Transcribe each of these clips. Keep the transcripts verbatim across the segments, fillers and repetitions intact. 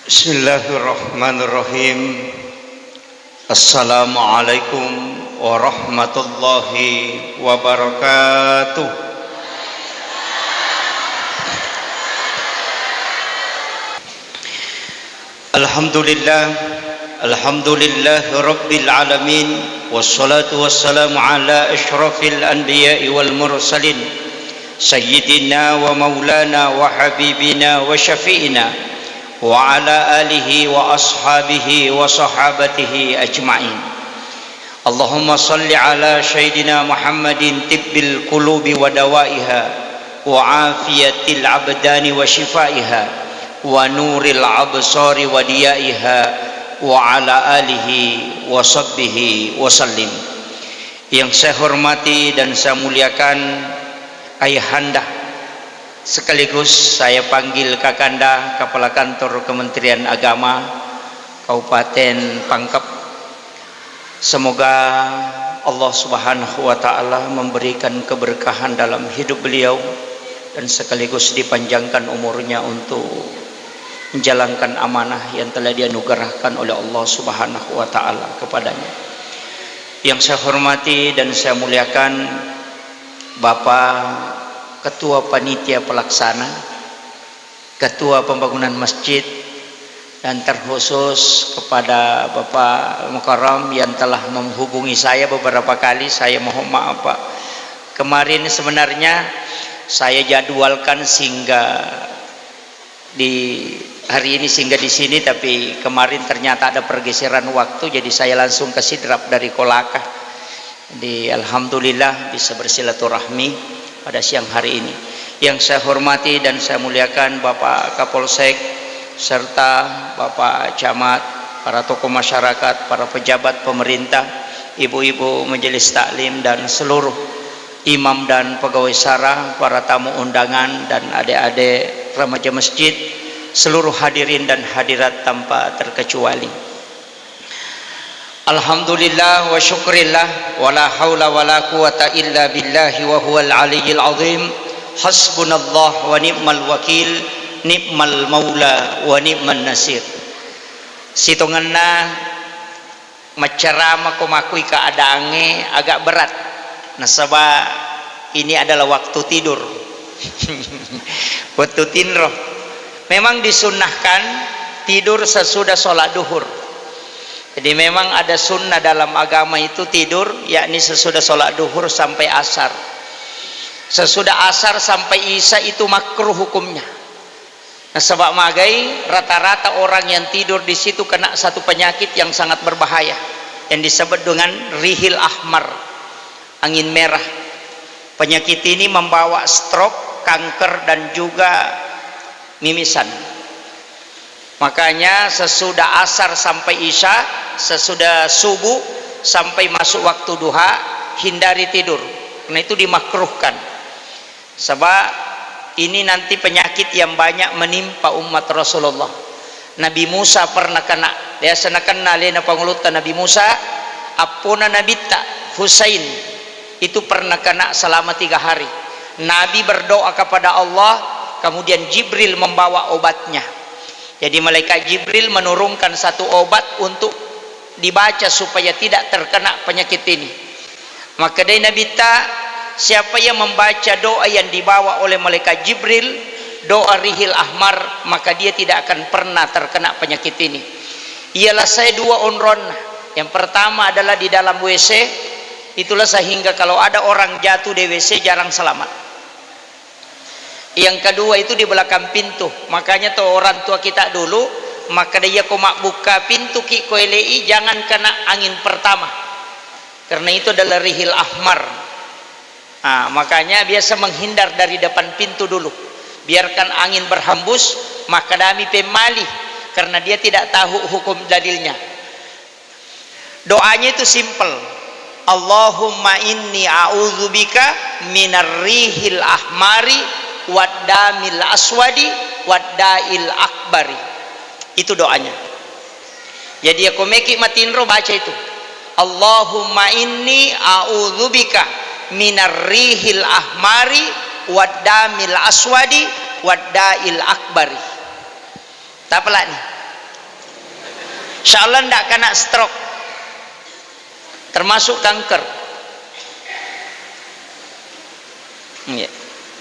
Bismillahirrahmanirrahim. Assalamualaikum warahmatullahi wabarakatuh. Alhamdulillah, alhamdulillah rabbil alamin, wassalatu wassalamu ala asyrafil anbiya'i wal mursalin, sayyidina wa maulana wa habibina wa syafi'ina wa ala alihi wa ashabihi wa sahabatihi ajma'in. Allahumma salli ala sayyidina Muhammadin tibbil qulubi wa dawaiha wa afiyatil abdani wa shifaiha wa nuril absari wa diyaiha wa ala alihi wa sahbihi wa sallim. Yang saya hormati dan saya muliakan Ayahanda, sekaligus saya panggil Kakanda, Kepala Kantor Kementerian Agama Kabupaten Pangkep. Semoga Allah Subhanahu wa Ta'ala memberikan keberkahan dalam hidup beliau dan sekaligus dipanjangkan umurnya untuk menjalankan amanah yang telah dianugerahkan oleh Allah Subhanahu wa Ta'ala kepadanya. Yang saya hormati dan saya muliakan Bapak Ketua Panitia Pelaksana, Ketua Pembangunan Masjid, dan terkhusus kepada Bapak Mukarram yang telah menghubungi saya beberapa kali. Saya mohon maaf, Pak. Kemarin sebenarnya saya jadwalkan singgah di hari ini, singgah di sini, tapi kemarin ternyata ada pergeseran waktu, jadi saya langsung ke Sidrap dari Kolaka. Jadi, alhamdulillah bisa bersilaturahmi pada siang hari ini. Yang saya hormati dan saya muliakan Bapak Kapolsek serta Bapak Camat, para tokoh masyarakat, para pejabat pemerintah, ibu-ibu majelis taklim, dan seluruh imam dan pegawai sara, para tamu undangan, dan adik-adik remaja masjid, seluruh hadirin dan hadirat tanpa terkecuali. Alhamdulillah wa syukrillah, wa la haula wa la quwata illa billahi wa huwal aliyyil azim. Hasbunallah wa ni'mal wakil, ni'mal maula wa ni'man nasir. Sitongenna maccarama ko makui keadaangnge agak berat, nasaba ini adalah waktu tidur. Waktu tinro. Memang disunnahkan tidur sesudah sholat duhur. Jadi, memang ada sunnah dalam agama itu tidur, yakni sesudah sholat duhur sampai asar. Sesudah asar sampai isya itu makruh hukumnya. Nasaba magai, rata-rata orang yang tidur di situ kena satu penyakit yang sangat berbahaya, yang disebut dengan rihil ahmar, angin merah. Penyakit ini membawa stroke, kanker, dan juga mimisan. Makanya, sesudah asar sampai isya, sesudah subuh sampai masuk waktu duha, hindari tidur. Karena itu dimakruhkan. Sebab ini nanti penyakit yang banyak menimpa umat Rasulullah. Nabi Musa pernah kena, biasa nakenna alena pangulutta Nabi Musa, appona nabitta Husain itu pernah kena selama tiga hari. Nabi berdoa kepada Allah, kemudian Jibril membawa obatnya. Jadi, malaikat Jibril menurunkan satu obat untuk dibaca supaya tidak terkena penyakit ini. Makkedai Nabitta, siapa yang membaca doa yang dibawa oleh malaikat Jibril, doa rihil ahmar, maka dia tidak akan pernah terkena penyakit ini. Ialah saya dua onronna. Yang pertama adalah di dalam W C, itulah sehingga kalau ada orang jatuh di W C jarang selamat. Yang kedua itu di belakang pintu. Makanya to orang tua kita dulu, makkeda, iya ko mabbukka pintu ki ko elei, jangan kena angin pertama. Karena itu adalah rihil ahmar. Ah, makanya biasa menghindar dari depan pintu dulu. Biarkan angin berhembus, makkedami pemmali, karena dia tidak tahu hukum dalilnya. Doanya itu simple. Allahumma inni a'udzubika minar rihil ahmari wad damil aswadi wad dail akbari. Itu doanya. Jadi, ya, ko meki matinro, baca itu. Allahumma inni a'udzubika minar rihil ahmari wad damil aswadi wad dail akbari. Tapalani. Insya Allah ndak kena stroke, termasuk kanker. Iya.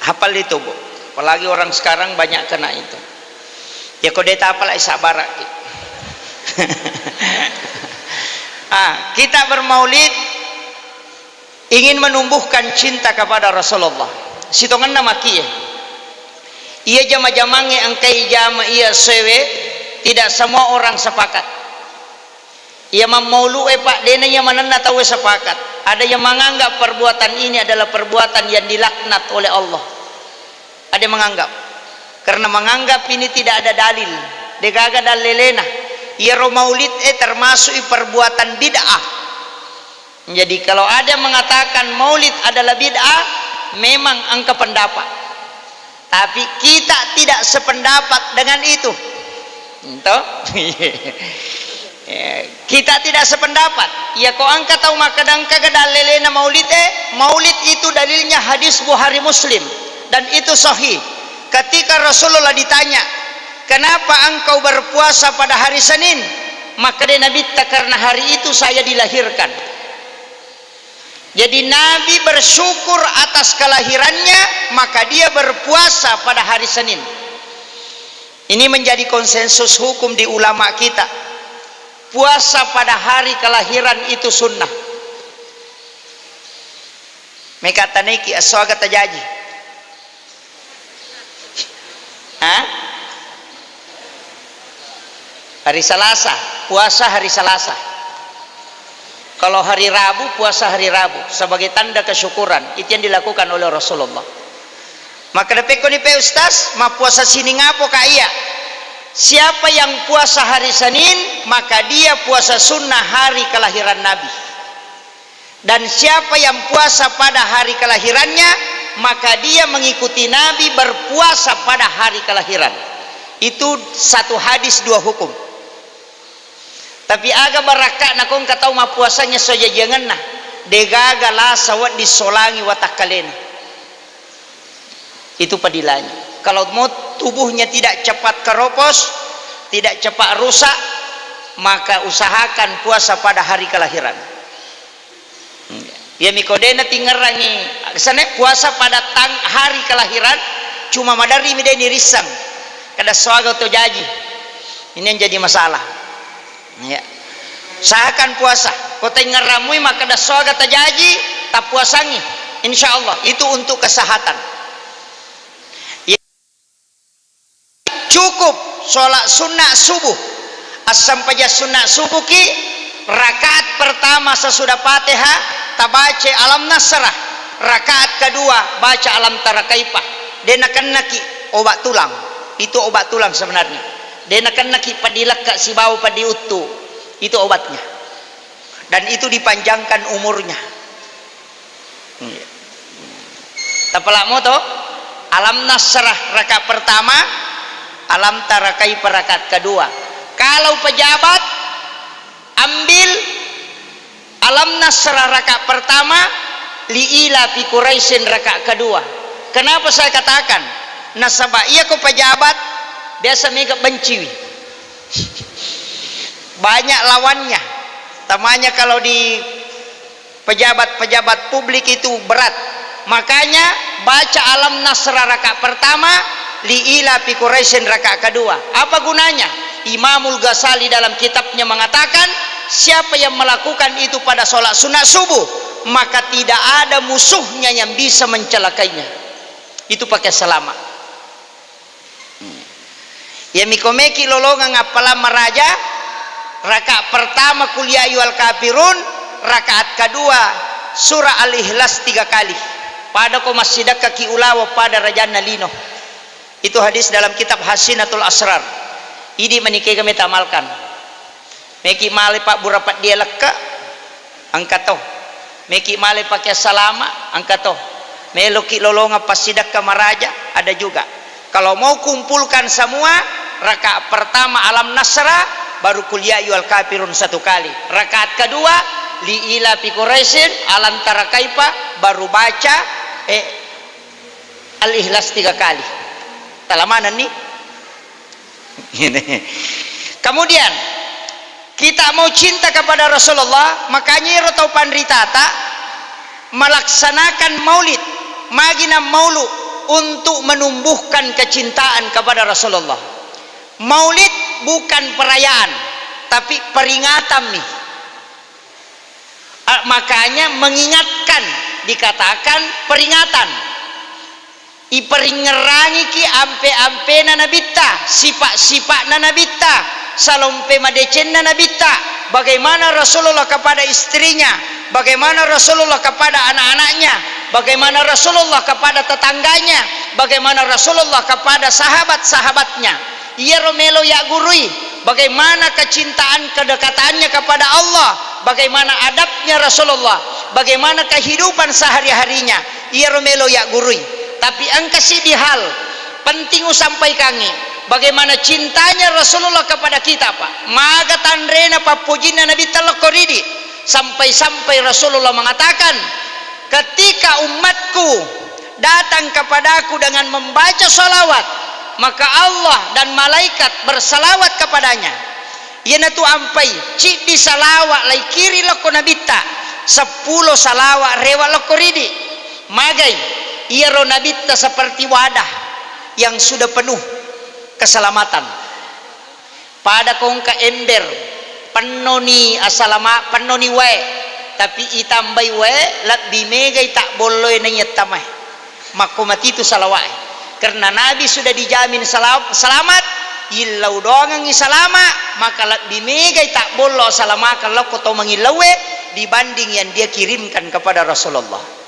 Hafal itu, Bu. Apalagi orang sekarang banyak kena itu. Ya, kode tak apalah, sabar ki. Ah, kita bermaulid ingin menumbuhkan cinta kepada Rasulullah. Sitongenna makie. Iya jama-jamangnge engkai jama iya sewe, tidak semua orang sepakat. Iya mammaulu'e, Pak, dena iya manenna tauwe sepakat. Ada yang menganggap perbuatan ini adalah perbuatan yang dilaknat oleh Allah. Ada yang menganggap. Karena menganggap ini tidak ada dalil. Degaga dalelena. Iyaro maulid e termasuk perbuatan bid'ah. Jadi, kalau ada yang mengatakan maulid adalah bid'ah, memang engka pendapat. Tapi kita tidak sependapat dengan itu. Ento? Ya, kita tidak sependapat. Ya, ko engka tau makkeda engka ga dalelena maulid e, maulid itu dalilnya hadis Bukhari Muslim. Dan itu sahih. Ketika Rasulullah ditanya, "Kenapa engkau berpuasa pada hari Senin?" Makkeda Nabitta, "Karena hari itu saya dilahirkan." Jadi, Nabi bersyukur atas kelahirannya, maka dia berpuasa pada hari Senin. Ini menjadi konsensus hukum di ulama kita. Puasa pada hari kelahiran itu sunnah. Meka taneki aswaga tajaji. Hah? Hari Salasa, puasa hari Salasa. Kalau hari Rabu, puasa hari Rabu sebagai tanda kesyukuran. Itu yang dilakukan oleh Rasulullah. Maka dapekko ni pe Ustaz, mappuasa sining apo ka iya? Siapa yang puasa hari Senin, maka dia puasa sunnah hari kelahiran Nabi. Dan siapa yang puasa pada hari kelahirannya, maka dia mengikuti Nabi berpuasa pada hari kelahiran. Itu satu hadis dua hukum. Tapi aga barakka'na ko engka tau mappuasangnge sojajiangenna, degaga lasa wedding solangi watakkalena. Itu padilanya. Kalau mau tubuhnya tidak cepat keropos, tidak cepat rusak, maka usahakan puasa pada hari kelahiran. Iya, mi ko de' natingngerangngi, sana puasa pada tang-, hari kelahiran, cuma maderri mi de' nirisseng. Kada suaga to jaji. Ini yang jadi masalah. Iya. Usahakan puasa. Ko taingngeramui makkeda suaga tajaji, tappuasangi. Insya Allah, itu untuk kesehatan. Cukup sholat sunnah subuh. Assempajang sunnah subuh ki, rakaat pertama sesudah Fatihah tabaca Alam Nasrah, rakaat kedua baca Alam Tara Kaifa. De' nakennaki obat tulang. Itu obat tulang sebenarnya. De' nakennaki peddi lekka sibawa peddi uttu. Itu obatnya. Dan itu dipanjangkan umurnya. Iya. Tapalak moto, Alam Nasrah rakaat pertama, Alam Tara Kaifa rakaat kedua. Kalau pejabat, ambil Alam Nasrah rakaat pertama, Li ila fi Quraisyin rakaat kedua. Kenapa saya katakan? Nasaba iya ko pejabat, biasa mega benciwi. Banyak lawannya. Tamanya kalau di pejabat-pejabat publik itu berat. Makanya baca Alam Nasrah rakaat pertama, Li ila fi Quraisyin rakaat kedua. Apa gunanya? Imamul Ghazali dalam kitabnya mengatakan, siapa yang melakukan itu pada sholat sunat subuh, maka tidak ada musuhnya yang bisa mencelakainya. Itu pakai selamat. Iya, mi ko meki lolongeng appalang maraja, rakaat pertama Qul ya ayyuhal kafirun, rakaat kedua surah Al-Ikhlas tiga kali. Pada ko massidekkaki ulawa pada rajanna lino. Itu hadis dalam kitab Hasinatul Asrar. Idi menikega meta amalkan. Meki male pabbura peddi lekka, engka to. Meki male pake salama, engka to. Meloki lolongeng passidekka maraja, ada juga. Kalau mau kumpulkan semua, rakaat pertama Alam Nasrah, baru Qul ya ayyuhal kafirun satu kali. Rakaat kedua, Li ila fi Quraisyin, Alam Tara Kaifa, baru baca, eh, Al-Ikhlas tiga kali. Talamanenni. Kemudian, Kita mau cinta kepada Rasulullah, makanya iro tau panritata melaksanakan maulid, magina maulu untuk menumbuhkan kecintaan kepada Rasulullah. Maulid bukan perayaan, tapi peringatan nih. Ah, makanya mengingatkan dikatakan peringatan. Iperingngerangiki ampe-ampena Nabitta, sipa-sipa'na Nabitta, salompe madecenna Nabitta, bagaimana Rasulullah kepada istrinya, bagaimana Rasulullah kepada anak-anaknya, bagaimana Rasulullah kepada tetangganya, bagaimana Rasulullah kepada sahabat-sahabatnya. Iyaro melo yaggurui, bagaimana kecintaan kedekatannya kepada Allah, bagaimana adabnya Rasulullah, bagaimana kehidupan sehari-harinya. Iyaro melo yaggurui. Tapi engka siddi hal penting usampaikangi, bagaimana cintanya Rasulullah kepada kita, Pak. Maga tanrena pappojinna Nabitta lokko ridi, sampai-sampai Rasulullah mengatakan, ketika umatku datang kepadaku dengan membaca salawat, maka Allah dan malaikat bersalawat kepadanya. Iyanatu ampai, ciddi salawat laikiri lokko Nabitta, seppulo salawat rewa lokko ridi. Magai, iyaro Nabitta seperti wadah yang sudah penuh keselamatan. Pada ko engka ember, pennoni asalama-, pennoni wae, tapi itambai wae, lebbi megai tabbolloe naiya tamae. Makko matitu salawa'e. Karena Nabi sudah dijamin sala-, selamat, illau doangengngi salama, maka lebbi megai tabbollo asalamakeng lokko to mangillauwe dibanding yang dia kirimkan kepada Rasulullah.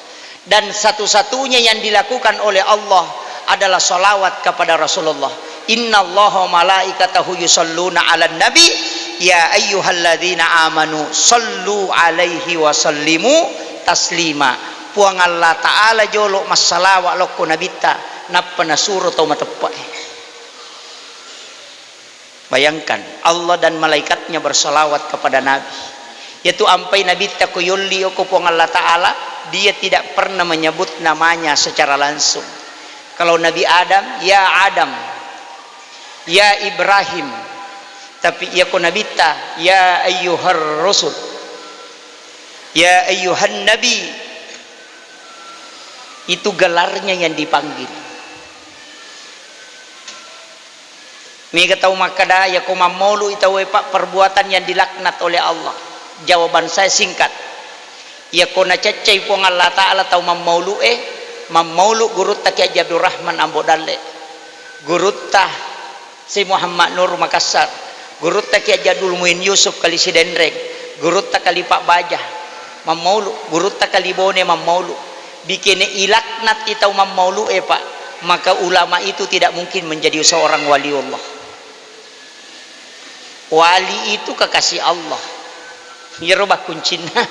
Dan satu-satunya yang dilakukan oleh Allah adalah salawat kepada Rasulullah. Innallaha wa malaikatahu yusalluna 'alan nabi, ya ayyuhalladzina amanu sallu 'alaihi wa sallimu taslima. Puang Allah Ta'ala jolo massalawa lokko Nabitta, nappa nasuro tau mateppe'e. Bayangkan, Allah dan malaikatnya bersalawat kepada Nabi. Yaitu ampai Nabitta ko yolli okko Puang Allah Ta'ala, dia tidak pernah menyebut namanya secara langsung. Kalau Nabi Adam, ya Adam, ya Ibrahim. Tapi iya ko Nabitta, ya ayyuhar rasul, ya ayyuhan nabi. Itu gelarnya yang dipanggil. Mega tau makkeda, "Yako mammaulu'i tauwe, Pak, perbuatan yang dilaknat oleh Allah." Jawaban saya singkat. Yako naceccai Puang Allah Ta'ala tau mammaulu'e, mammaulu gurutta Kiai Haji Abdurrahman Ambo Dalle, gurutta Syekh Muhammad Nur Makassar, gurutta Kiai Haji Abdul Muin Yusuf Kali Sidenreng, gurutta Kali Pak Baja, mammaulu, gurutta Kali Bone mammaulu. Bikene ilaknat i tau mammaulu'e, Pak, maka ulama itu tidak mungkin menjadi seorang waliullah. Wali itu kekasih Allah. Iyaro bakkuncinna.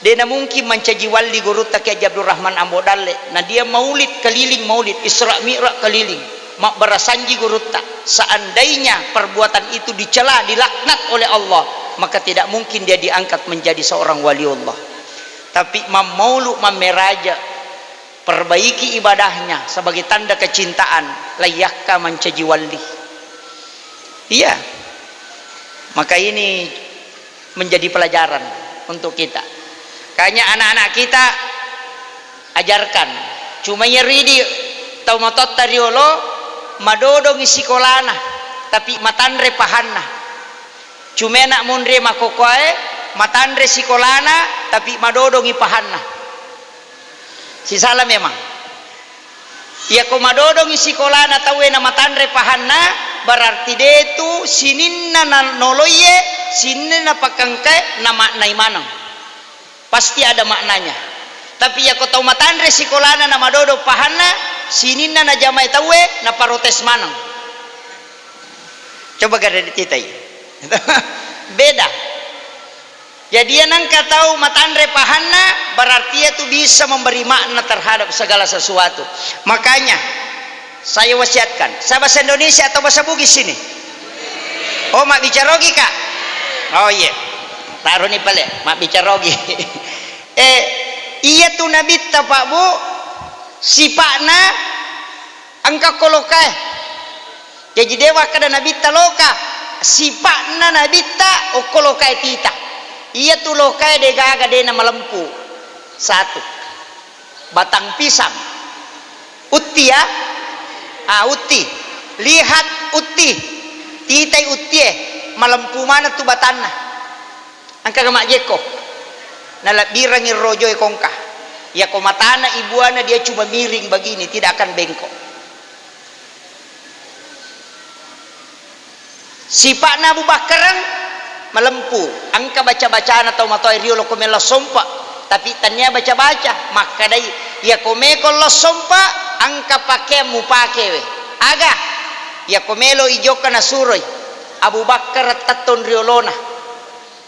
De namungkin mancaji walli gurutta Kiai Haji Abdurrahman Ambo Dalle. Nah, dia maulid keliling, maulid Isra Mi'raj keliling. Mabbarasanji gurutta. Seandainya perbuatan itu dicela, dilaknat oleh Allah, maka tidak mungkin dia diangkat menjadi seorang waliullah. Tapi mammaulu mammeraja, perbaiki ibadahnya sebagai tanda kecintaan, layyakka mancaji walli. Iya. Maka ini menjadi pelajaran untuk kita. Kanya anak-anak kita, ajarkan. Cuma iya ridi tau matotta riolo, madodongi sikolana, tapi matanre pahanna. Cuma anak monri makkokkoe, matanre sikolana, tapi madodongi pahanna. Sisala memang. Iyako madodongi sikolana tauwe namatanre pahanna, berarti detu sininna nanoloiye, sininna napakengkae namaknai maneng. Pasti ada maknanya. Tapi iyako tau matanre sikolana namadodong pahanna, sininna najamai tauwe naparotes maneng. Coba gare titai. Beda. Jadi, iya nengka tau matanre pahanna, berarti iya tu bisa memberi makna terhadap segala sesuatu. Makanya, saya wasiatkan, saya bahasa Indonesia atau bahasa Bugis sini? Oh, mabbicara Ogi, Kak? Oh, iya. Taroni pale, mabbicara Ogi. Eh, iya tu Nabitta, Pak, Bu, sipa'na engka ko lokae. Jaji, de wakkeda Nabitta loka, Sipa'na Nabitta okko lokae tita. Iyatu lokae degaga dena malempu. Satu. Batang pisang. Utti ya. Ah, utti. Lihat utti. Titai uttie. Malempu maneng tu batanna. Engkaga majjekko. Nalebbirangi rojoe kongka. Yako matana ibuana dia cuma miring begini, tidak akan bengkok. Sipa'na Abu Bakkareng malempu, engka baca-bacana tau matoae riolo ko melo sompa, tapi tania baca-baca, makkadai, "Iyako meko lo sompa, engka pakeang mupakewe." Aga? Iyako melo ijokka nasuroi, Abu Bakkar tettong riolona.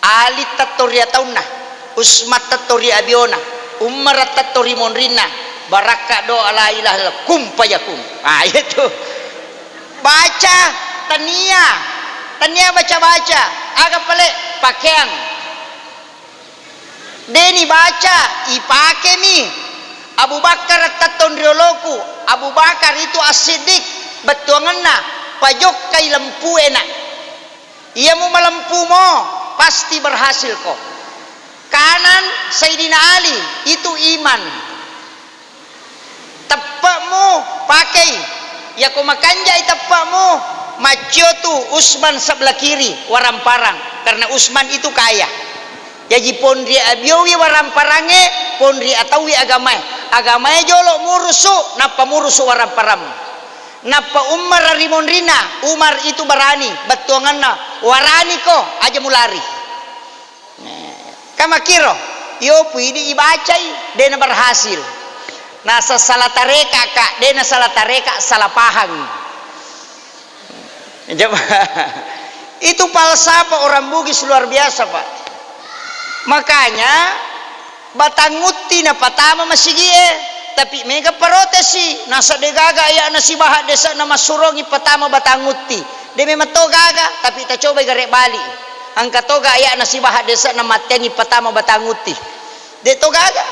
Ali tetto ri ataunna, Usman tetto ri abiona, Umar tetto ri monrinna, barakka doa la ilaha illallah, kun fayakun. Ah, itu. Baca, tania, tania baca-baca, aga pale pakeang. Deni baca, ipakemi. Abu Bakar tettong rioloku, Abu Bakar itu As-Siddiq, bettuangenna, pajokkai lempuena. Iya mu malempumo, pasti berhasil ko. Kanan Sayyidina Ali, itu iman. Teppe'mu pakei. Yako makanjai teppe'mu, maccio tu Usman sebelah kiri, waramparang. Karena Usman itu kaya. Jaji ponri abiowi waramparangnge, ponri ataui agamae. Agamae jolo murusu, nappa murusu waramparang. Nappa Umar ri monrinna, Umar itu barani, bettuangenna, "Waraniko, aja mulari." Kamakiro, yopu idi ibacai, dena berhasil. Nasa salah tareka, Kak, dena salah tareka, salah paham. Coba. Itu falsafah orang Bugis luar biasa, Pak. Makanya, Batang Utti napatama masigie, tapi mega parotesi, nasa degaga ayana sibaha dese'na massurongi patama Batang Utti. De memang to gaga, tapi tacobai gare bali. Engka toga ayana sibaha dese'na matteangi patama Batang Utti. De to gaga.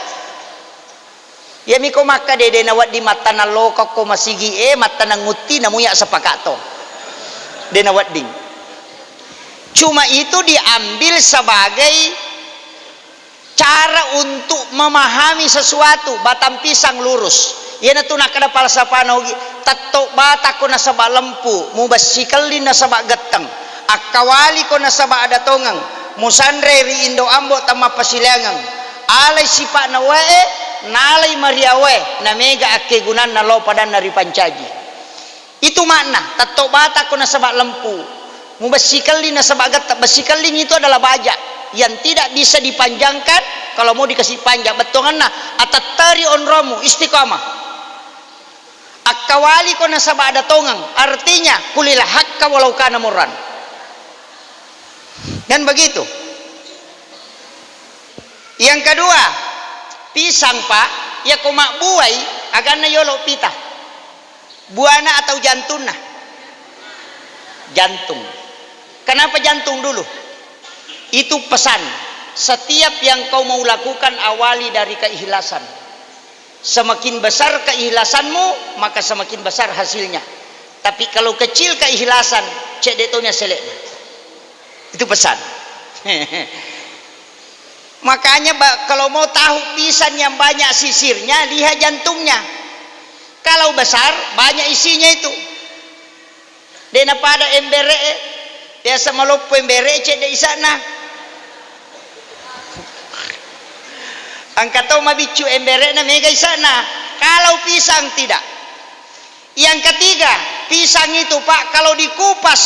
Iyami ko makka dede nawedding mattanang lokokko masigie, mattanang utti, namuya sepakatto. De nawedding. Cuma itu diambil sebagai cara untuk memahami sesuatu, batang pisang lurus. Iyanatu nakkeda falsafana Ugi, tetto batakko nasaba lempu, mubessikelli nasaba getteng, akkawaliko nasaba ada tongeng, musanre ri indo ambo temmappasilaingeng, alai sipa'na wae, nalai mariawae, namega akkegunanna lao padanna ripancaji. Itu makna, tetto batakko nasaba lempu. Mubessikelli nasaba getta. Bessikelling itu adalah baja yang tidak bisa dipanjangkan kalau mau dikasih panjang. Bettuangenna, atetteri onromu, istiqamah. Akkawaliko nasaba ada tongeng. Artinya, kulil hakka walau kana murran. Dan begitu. Yang kedua, pisang, Pak, yako mabbuai, aganna yolo pita. Buana atau jantunna? Jantung. Kenapa jantung dulu? Itu pesan. Setiap yang kau mau lakukan, awali dari keikhlasan. Semakin besar keikhlasanmu, maka semakin besar hasilnya. Tapi kalau kecil keikhlasan, cedde tomi asele'na. Itu pesan. Makanya, ba-, kalau mau tahu pisang yang banyak sisirnya, lihat jantungnya. Kalau besar, banyak isinya itu. De napada embere, biasa maloppo embere, cedde isana. Engka to mabiccu embere na mega isana. Kalau pisang tidak. Yang ketiga, pisang itu, Pak, kalau dikupas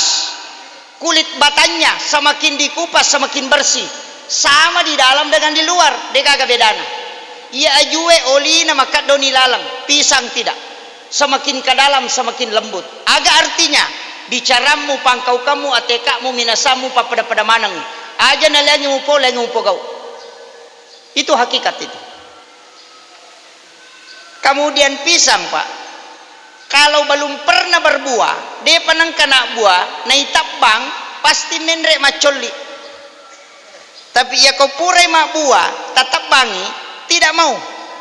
kulit batangnya, semakin dikupas semakin bersih. Sama di dalam dengan di luar, degaga bedana. Iya ajue olina makaddoni laleng, pisang tidak. Semakin ke dalam semakin lembut. Aga artinya? Bicarammu, pangkaukammu, atekakmu, minasammu, pappada-pada maneng. Aja naleangi mupo, leangi mupogau. Itu hakikat itu. Kemudian pisang, Pak, kalau belum pernah berbuah, depa nengka nabbuah, naitabbang, pasti menre maccolli. Tapi iya ko purai mabbuah, tatabbangi, tidak mau.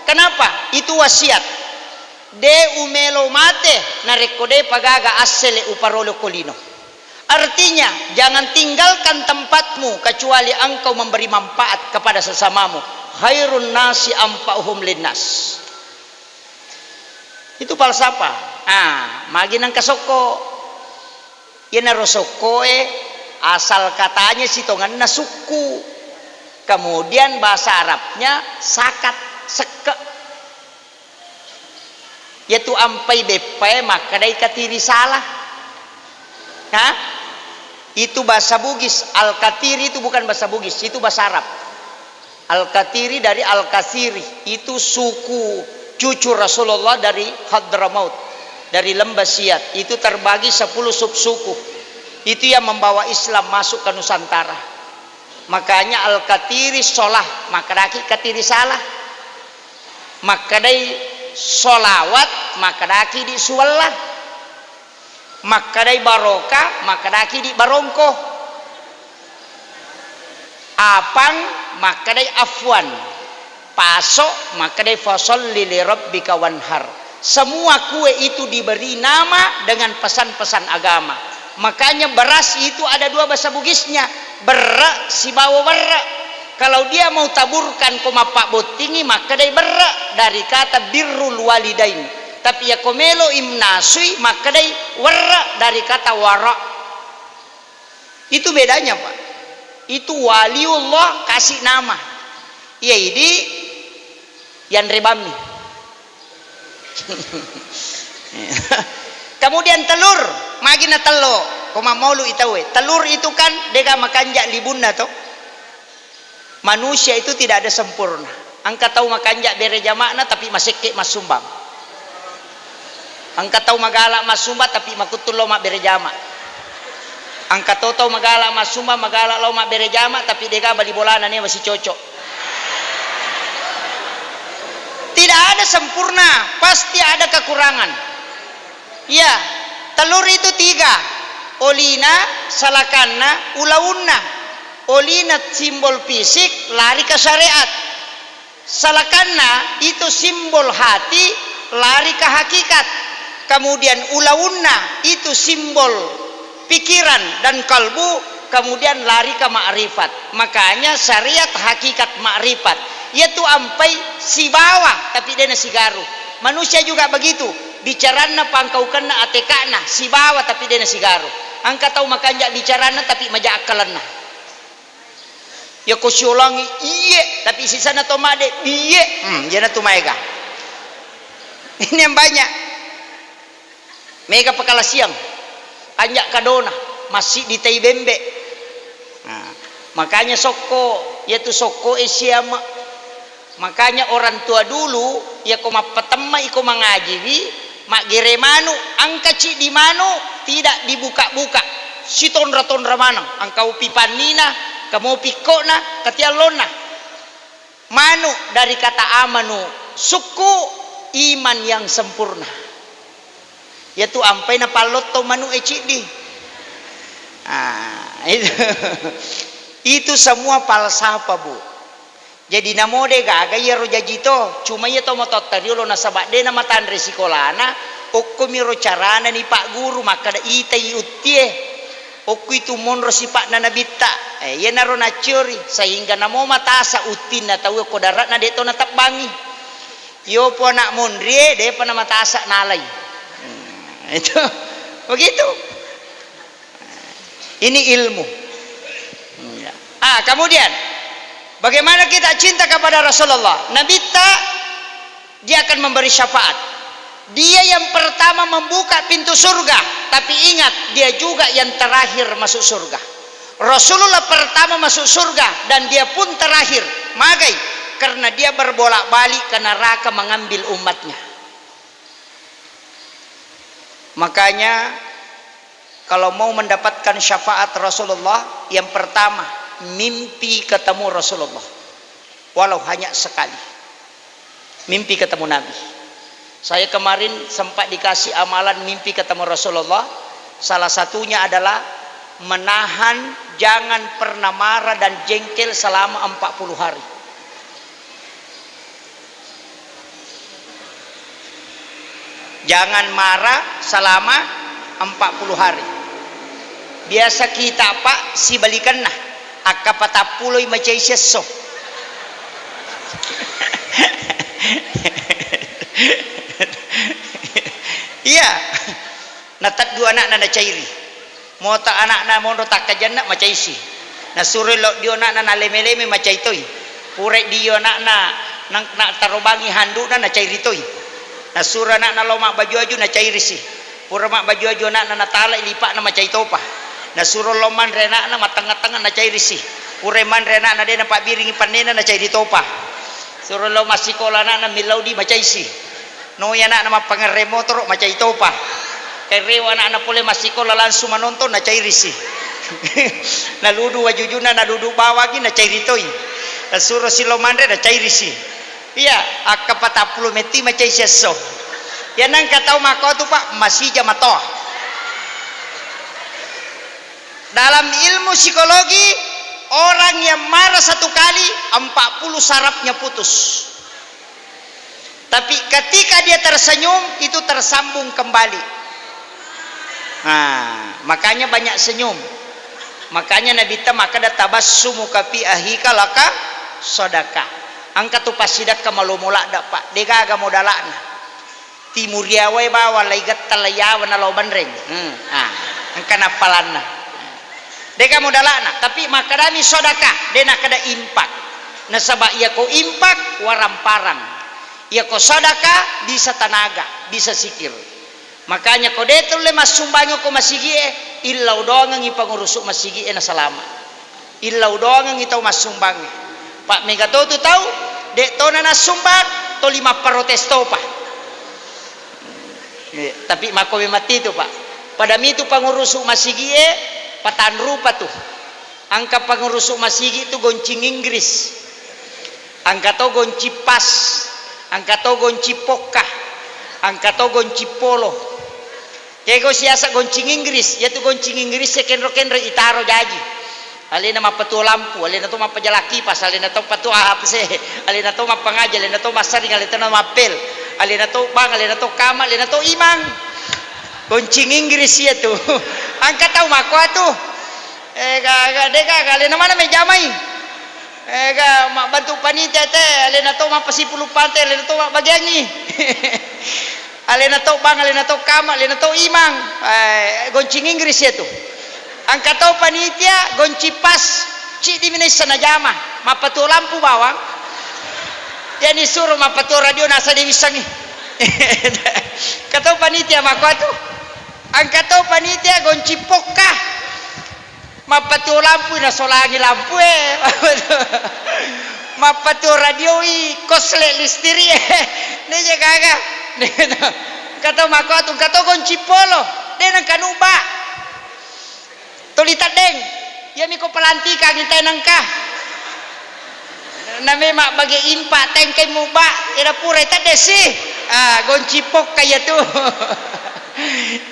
Kenapa? Itu wasiat. De umelo mate, narekko depa gaga assele uparolo ko lino. Artinya, jangan tinggalkan tempatmu kecuali engkau memberi manfaat kepada sesamamu. Khairun nasi anfa'uhum linnas. Itu falsafah. Ah, magi nengka sokko. Iyanaro sokkoe asal katanya sitongenna sukku. Kemudian bahasa Arabnya sakat, sekke. Yaitu ampai beppae makkedai katiri salah. Hah? Itu bahasa Bugis. Al-Katiri itu bukan bahasa Bugis, itu bahasa Arab. Al-Katiri dari Al-Kasiri, itu suku cucu Rasulullah dari Hadramaut, dari Lembah Siat. Itu terbagi sepuluh subsuku. Itu yang membawa Islam masuk ke Nusantara. Makanya Al-Katiri solah, makkedaki katiri salah. Makkedai solawat, makkedaki di suwella. Makkedai barokah, makkedaki di barongko. Apang, makkedai afwan. Paso, makkedai fasalli li rabbika wanhar. Semua kue itu diberi nama dengan pesan-pesan agama. Makanya beras itu ada dua bahasa Bugisnya, berre sibawa werre. Kalau dia mau taburkan ko mappabbottingi, makkedai berre dari kata birrul walidain. Tapi ya ko melo imnasui, makkedai werre dari kata wara. Itu bedanya, Pak. Itu waliullah kasih nama. Iya, idi yanre bammi. Kemudian telur, magi na tello, ko mammaulu i tauwe. Telur itu kan dega makanja libunna to. Manusia itu tidak ada sempurna. Engka tau makanja bere jama'na tapi masekke massumbang. Engka tau magala massumbang tapi makuttu lo mabbere jama. Engka to tau magala massumbang, magala lo mabbere jama tapi dega bali bolana ne masih cocok. Tidak ada sempurna, pasti ada kekurangan. Iya, telur itu tiga. Olina, salakanna, ulaunna. Olina simbol fisik, lari ke syariat. Salakanna itu simbol hati, lari ke hakikat. Kemudian ulaunna itu simbol pikiran dan kalbu, kemudian lari ke makrifat. Makanya syariat hakikat makrifat. Yaitu ampai sibawa, tapi dena sigaru. Manusia juga begitu. Bicaranna pangkaukenna ateka'na, sibawa tapi dena sigaru. Engka tau makanja bicaranna tapi maja akkalenna. Yako siolangi iye, tapi sisana to made biye. Hmm, iyana tu maega. Ini yang banyak. Mega pakalasiang. Kanja kadona, masih di tai bembe. Nah, makanya sokko, yaitu sokko e siama. Makanya orang tua dulu, yako mappatemma iko mangajiwi, maggere manu, engka ciddi manu, tidak dibuka-buka. Sitonra-tonra maneng, engka upi pannina, kamo pikkona, katiallonna. Manu dari kata amanu, sukku, iman yang sempurna. Yaitu ampai napallotto manu e ciddi. Ah, itu. Itu semua falsafah, Bu. Jadi namo de gaga iyaro jaji to, cuma iya to matotta riolo nasaba de namatanre sikolana, okkomiro carana ni Pak Guru makkada itai uttie. Okko itu monro sipa'na nabitta. Eh, iyanaro nacciori, sehingga namo matasa uttinna tau ko dare'na de to natebbangi. Yopo anak monrie, depa namatasa nalai. Hmm, itu. Begitu. Ini ilmu. Ya. Ah, kemudian, bagaimana kita cinta kepada Rasulullah? Nabitta, dia akan memberi syafaat. Dia yang pertama membuka pintu surga, tapi ingat, dia juga yang terakhir masuk surga. Rasulullah pertama masuk surga dan dia pun terakhir. Magai? Karena dia berbolak-balik ke neraka mengambil umatnya. Makanya, kalau mau mendapatkan syafaat Rasulullah, yang pertama, mimpi ketemu Rasulullah. Walau hanya sekali. Mimpi ketemu Nabi. Saya kemarin sempat dikasih amalan mimpi ketemu Rasulullah. Salah satunya adalah menahan jangan pernah marah dan jengkel selama empat puluh hari. Jangan marah selama empat puluh hari. Biasa kita, Pak, sibalikanna. Akka patappuloi macai siesso. Iya. Nateddu ana'na nacairi. Mota ana'na monro takkajanna macaisi. Nasuro lo dio ana'na naleme-leme macai toi. Pura dio ana'na nang-, na tarobangi handu'na nacairi toi. Nasuro ana'na lo mabbaju-aju nacairisi. Pura mabbaju-aju ana'na natalai lipa'na macai topa. Nasuro lo manre ana'na mattengnga-tengnga nacairisi. Pura manre ana'na de napabbiringi pannena nacairi topa. Suro lo massikola ana'na millau di macaisi. Noi ana'na mappangerre motoro macai topa. Karewa ana'na pole massikola langsung manonton nacairisi. Naludu wajujunna naludu bawangi nacairi toi. Nasuro silo manre nacairisi. Iya, akka patappulo metti macai siesso. Iya nengka tau makkotu, Pak, masija matoa. Dalam ilmu psikologi, orang yang marah satu kali, empat puluh sarafnya putus. Tapi ketika dia tersenyum, itu tersambung kembali. Nah, makanya banyak senyum. Makanya Nabitta makkeda, "Tabassumuka fi ahika laka sadaqah." Engka tu passidekka malomo ladde, Pak. Degaga modala'na. Timuriawae bawang lai getta lai yawa nalao banreng. Hmm. Ah, engka nappalanna. Deka modala'na, tapi makkedami sodaka, de nakkeda impak. Nasaba iyako impak, waramparang. Iyako sodaka, bisa tanaga, bisa sikir. Makanya ko de tulle massumbangi ko masigie, illau doangengi pangurusu masigie nasalama. Illau doangengi tau massumbangnge. Pak, mega to tu tau, de tona nassumbang, toli mapparotes topa. Eh, tapi makko memang titu, Pak. Pada mitu pangurusu masigie, patanrupa tu. Engka pangurusu masigi tu goncing Inggris. Engka to goncing pas. Engka to goncing pokka. Engka to goncing polo. Kego siasa goncing Inggris, iyatu goncing Inggris e kenro-kenro itaro jaji. Alena mappatuo lampu, alena to mappajalang kipas, alena to patuo A H C, alena to mappangaji, alena to massaring, alena to mappel, alena to bang, alena to kama, alena to imang. Goncing Inggris iyatu. Engka tau makkoatu. Eh, ga, ga, de gaga, alena mana mejamai? Eh, ga, mabbantu panitia te, alena to mappasipulung pante, alena to mabbagiangi. Alena to bang, alena to kama, alena to imang. Eh, goncing Inggris iyatu. Engka to panitia, goncing pas, ciddi mi naisseng najama, mappatuo lampu bawang. Yani suro mappatuo radio nasa de wissengi. Engka to panitia makkoatu. Engka to panitia goncing pokka. Mappatuo lampui nasolangi lampue. Mappatuo radioi kosle listiri'e. Neje gaga. Engka to makkoatu, engka to goncing polo. De nengka nubba. Tuli teddeng. Iyami ko pelantikangi te nengka. Na memang bage impa tengkai mubba, eda pura tedde si. Ah, goncing pokka iyatu.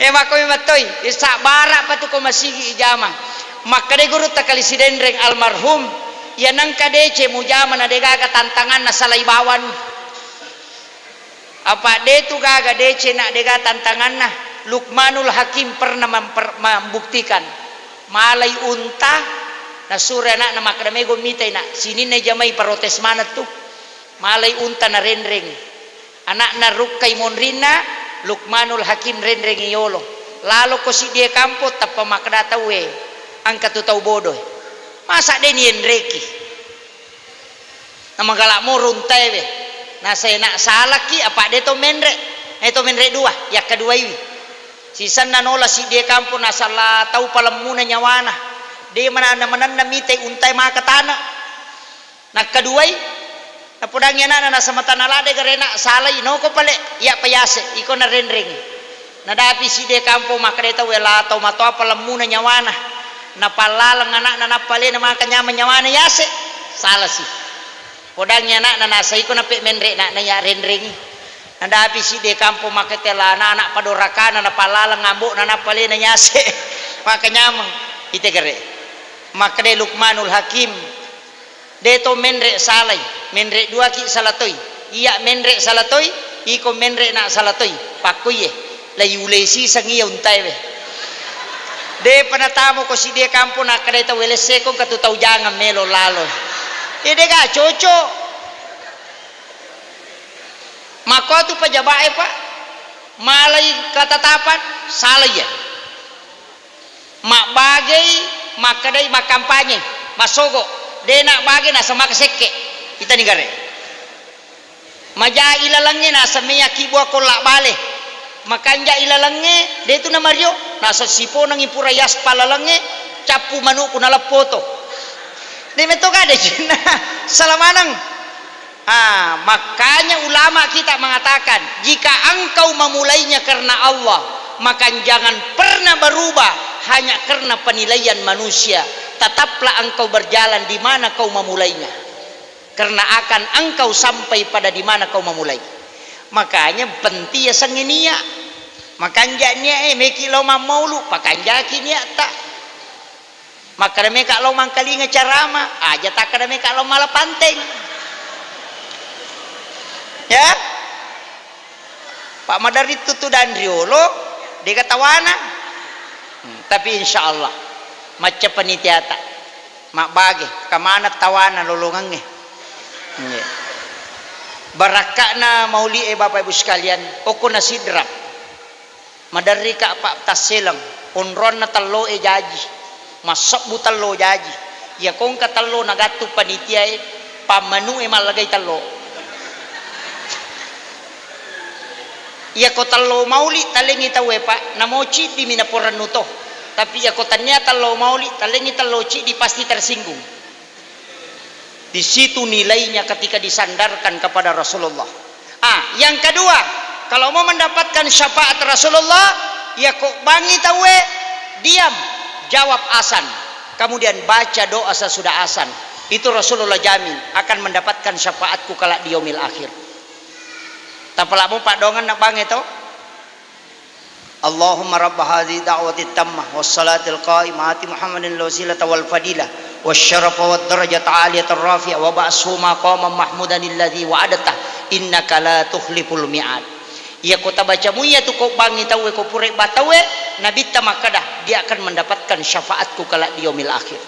Eh, makko memang toi, eh, sabbara pa tu ko masigi ijama. Makkeda gurutta kali Sidenreng almarhum, iya nengka deceng mujama na degaga tantanganna salai bawang. Apa de tu gaga deceng na dega tantanganna. Luqmanul Hakim pernah memper-, membuktikan. Malai unta, nasuro anakna makkeda, "Mego mitai, Nak, sininna jamai protes maneng tu." Malai unta narenreng. Anakna rukkai monrinna, Luqmanul Hakim renrengi yolo. Laloko siddie kampong, tappa makkeda tauwe, "Engka tu tau bodoe. Masa de nienreki?" Namagala moro untaewe. Nasena salaki apa de to menre. Eh, to menre dua, yakkaduaiwi. Sisenna nola siddie kampong nasala tau palemmuna nyawana. De mana-, manenna mitai untae maka tana. Nakkaduai, napodangi anakna nasamatana lade garena salai noko pale, iya payase, iko narenrengi. Nadapi siddie kampong makkeda tau, "Wela tau matoa palemmuna nyawana." Napallaleng anakna nappa alena maka nyameng nyawana yase. Salasi. Podangi anakna nasaiko nape menre anakna iya renrengi. Nadapi siddie kampong makkeda lana anak padorakana napallaleng ambokna nappa alena yase. Maka nyameng. Ite gare. Makkeda Luqmanul Hakim. De to menre salai, menre duaki sala toi. Iya menre sala toi, iko menre na sala toi. Pakkoiye, la yulei siseng iya untaewe. De'pa natamako siddi kampong, nakkedai tau, "Welesseko engka tu tau jangeng melo lalo." Iya, de'ga cocok. Makko tu pajaba'e, Pak. Malai katatapan, salai iya. Mabbagei, makkedai makkampanye, massogo. De' nabbage, naseng maka sekke. Itani gare. Maja ilalengnge, naseng meyakki bua kolla bale. Makanja ilalengnge, de' tu namario, naseng siponengngi pura yaspal lalengnge, cappu manukku naleppoto. De' metto gade cinna. Sala maneng. Ah, makanya ulama kita mengatakan, jika engkau memulainya karena Allah, maka jangan pernah berubah hanya karena penilaian manusia. Tetaplah engkau berjalan di mana kau memulainya. Karena akan engkau sampai pada di mana kau memulai. Makanya penting ya sengi niat. Makanja niat e, meki lao mammaulu, pakanjaki niatta. Makkeda meka lao mangkalinga carama, aja takkeda meka lao mala panteng. Ya? Pak maderri tutu dan riolo, de'ga tawana. Hmm, tapi insya Allah, macca panitiata. Mabbage, kamana tawana lolongengnge. Iya. Barakka'na mauli e, Bapak Ibu sekalian, okko na sidrap. Maderrika, Pak, tasseleng, onroanna tello e jaji, massebbu tello jaji. Iya kongka tello nagattu panitia e, pammanu e mallagai tello. Iyako tello mauli talengngi tauwe, Pak, namo ciddi mi naporennu to. Tapi iyako tania tello mauli, talengngi tello ciddi pasti tersinggung. Di situ nilainya ketika disandarkan kepada Rasulullah. Ah, yang kedua, kalau mau mendapatkan syafaat Rasulullah, ya kok bangi tauwe, diam, jawab asan. Kemudian baca doa sesudah asan. Itu Rasulullah jamin akan mendapatkan syafaatku kelak di yaumil akhir. Tapalamu padongan nak bangi to? Allahumma rabba hadhihi da'wati tammah was salatil qa'imah ati Muhammadin al wasilata wal fadilah was syarafa wad darajata aliyata rafi'ah wa ba'ashu maqaman mahmudan alladhi wa'adta innaka la tukhliful mi'ad. Iya ko tabaca muiya tu ko bangi tauwe ko pura ba tauwe, Nabitta makkada, dia akan mendapatkan syafaatku kelak di yaumil akhir.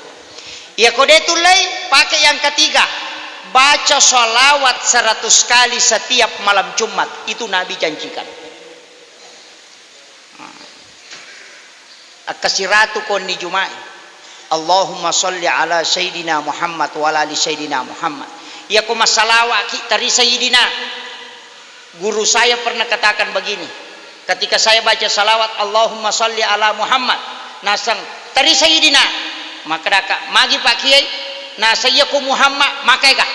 Iya ko de tullei, pakai yang ketiga, baca salawat seratus kali setiap malam Jumat, itu Nabi janjikan. Akkasiratu konni Juma'i. Allahumma salli ala Sayyidina Muhammad wa ala ali Sayyidina Muhammad. Iya ko masalawaki tari Sayyidina. Guru saya pernah katakan begini, ketika saya baca salawat Allahumma salli ala Muhammad, naseng tari Sayyidina. Maka daka magi Pak Kiai, naseng iya ko Muhammad, maka ega.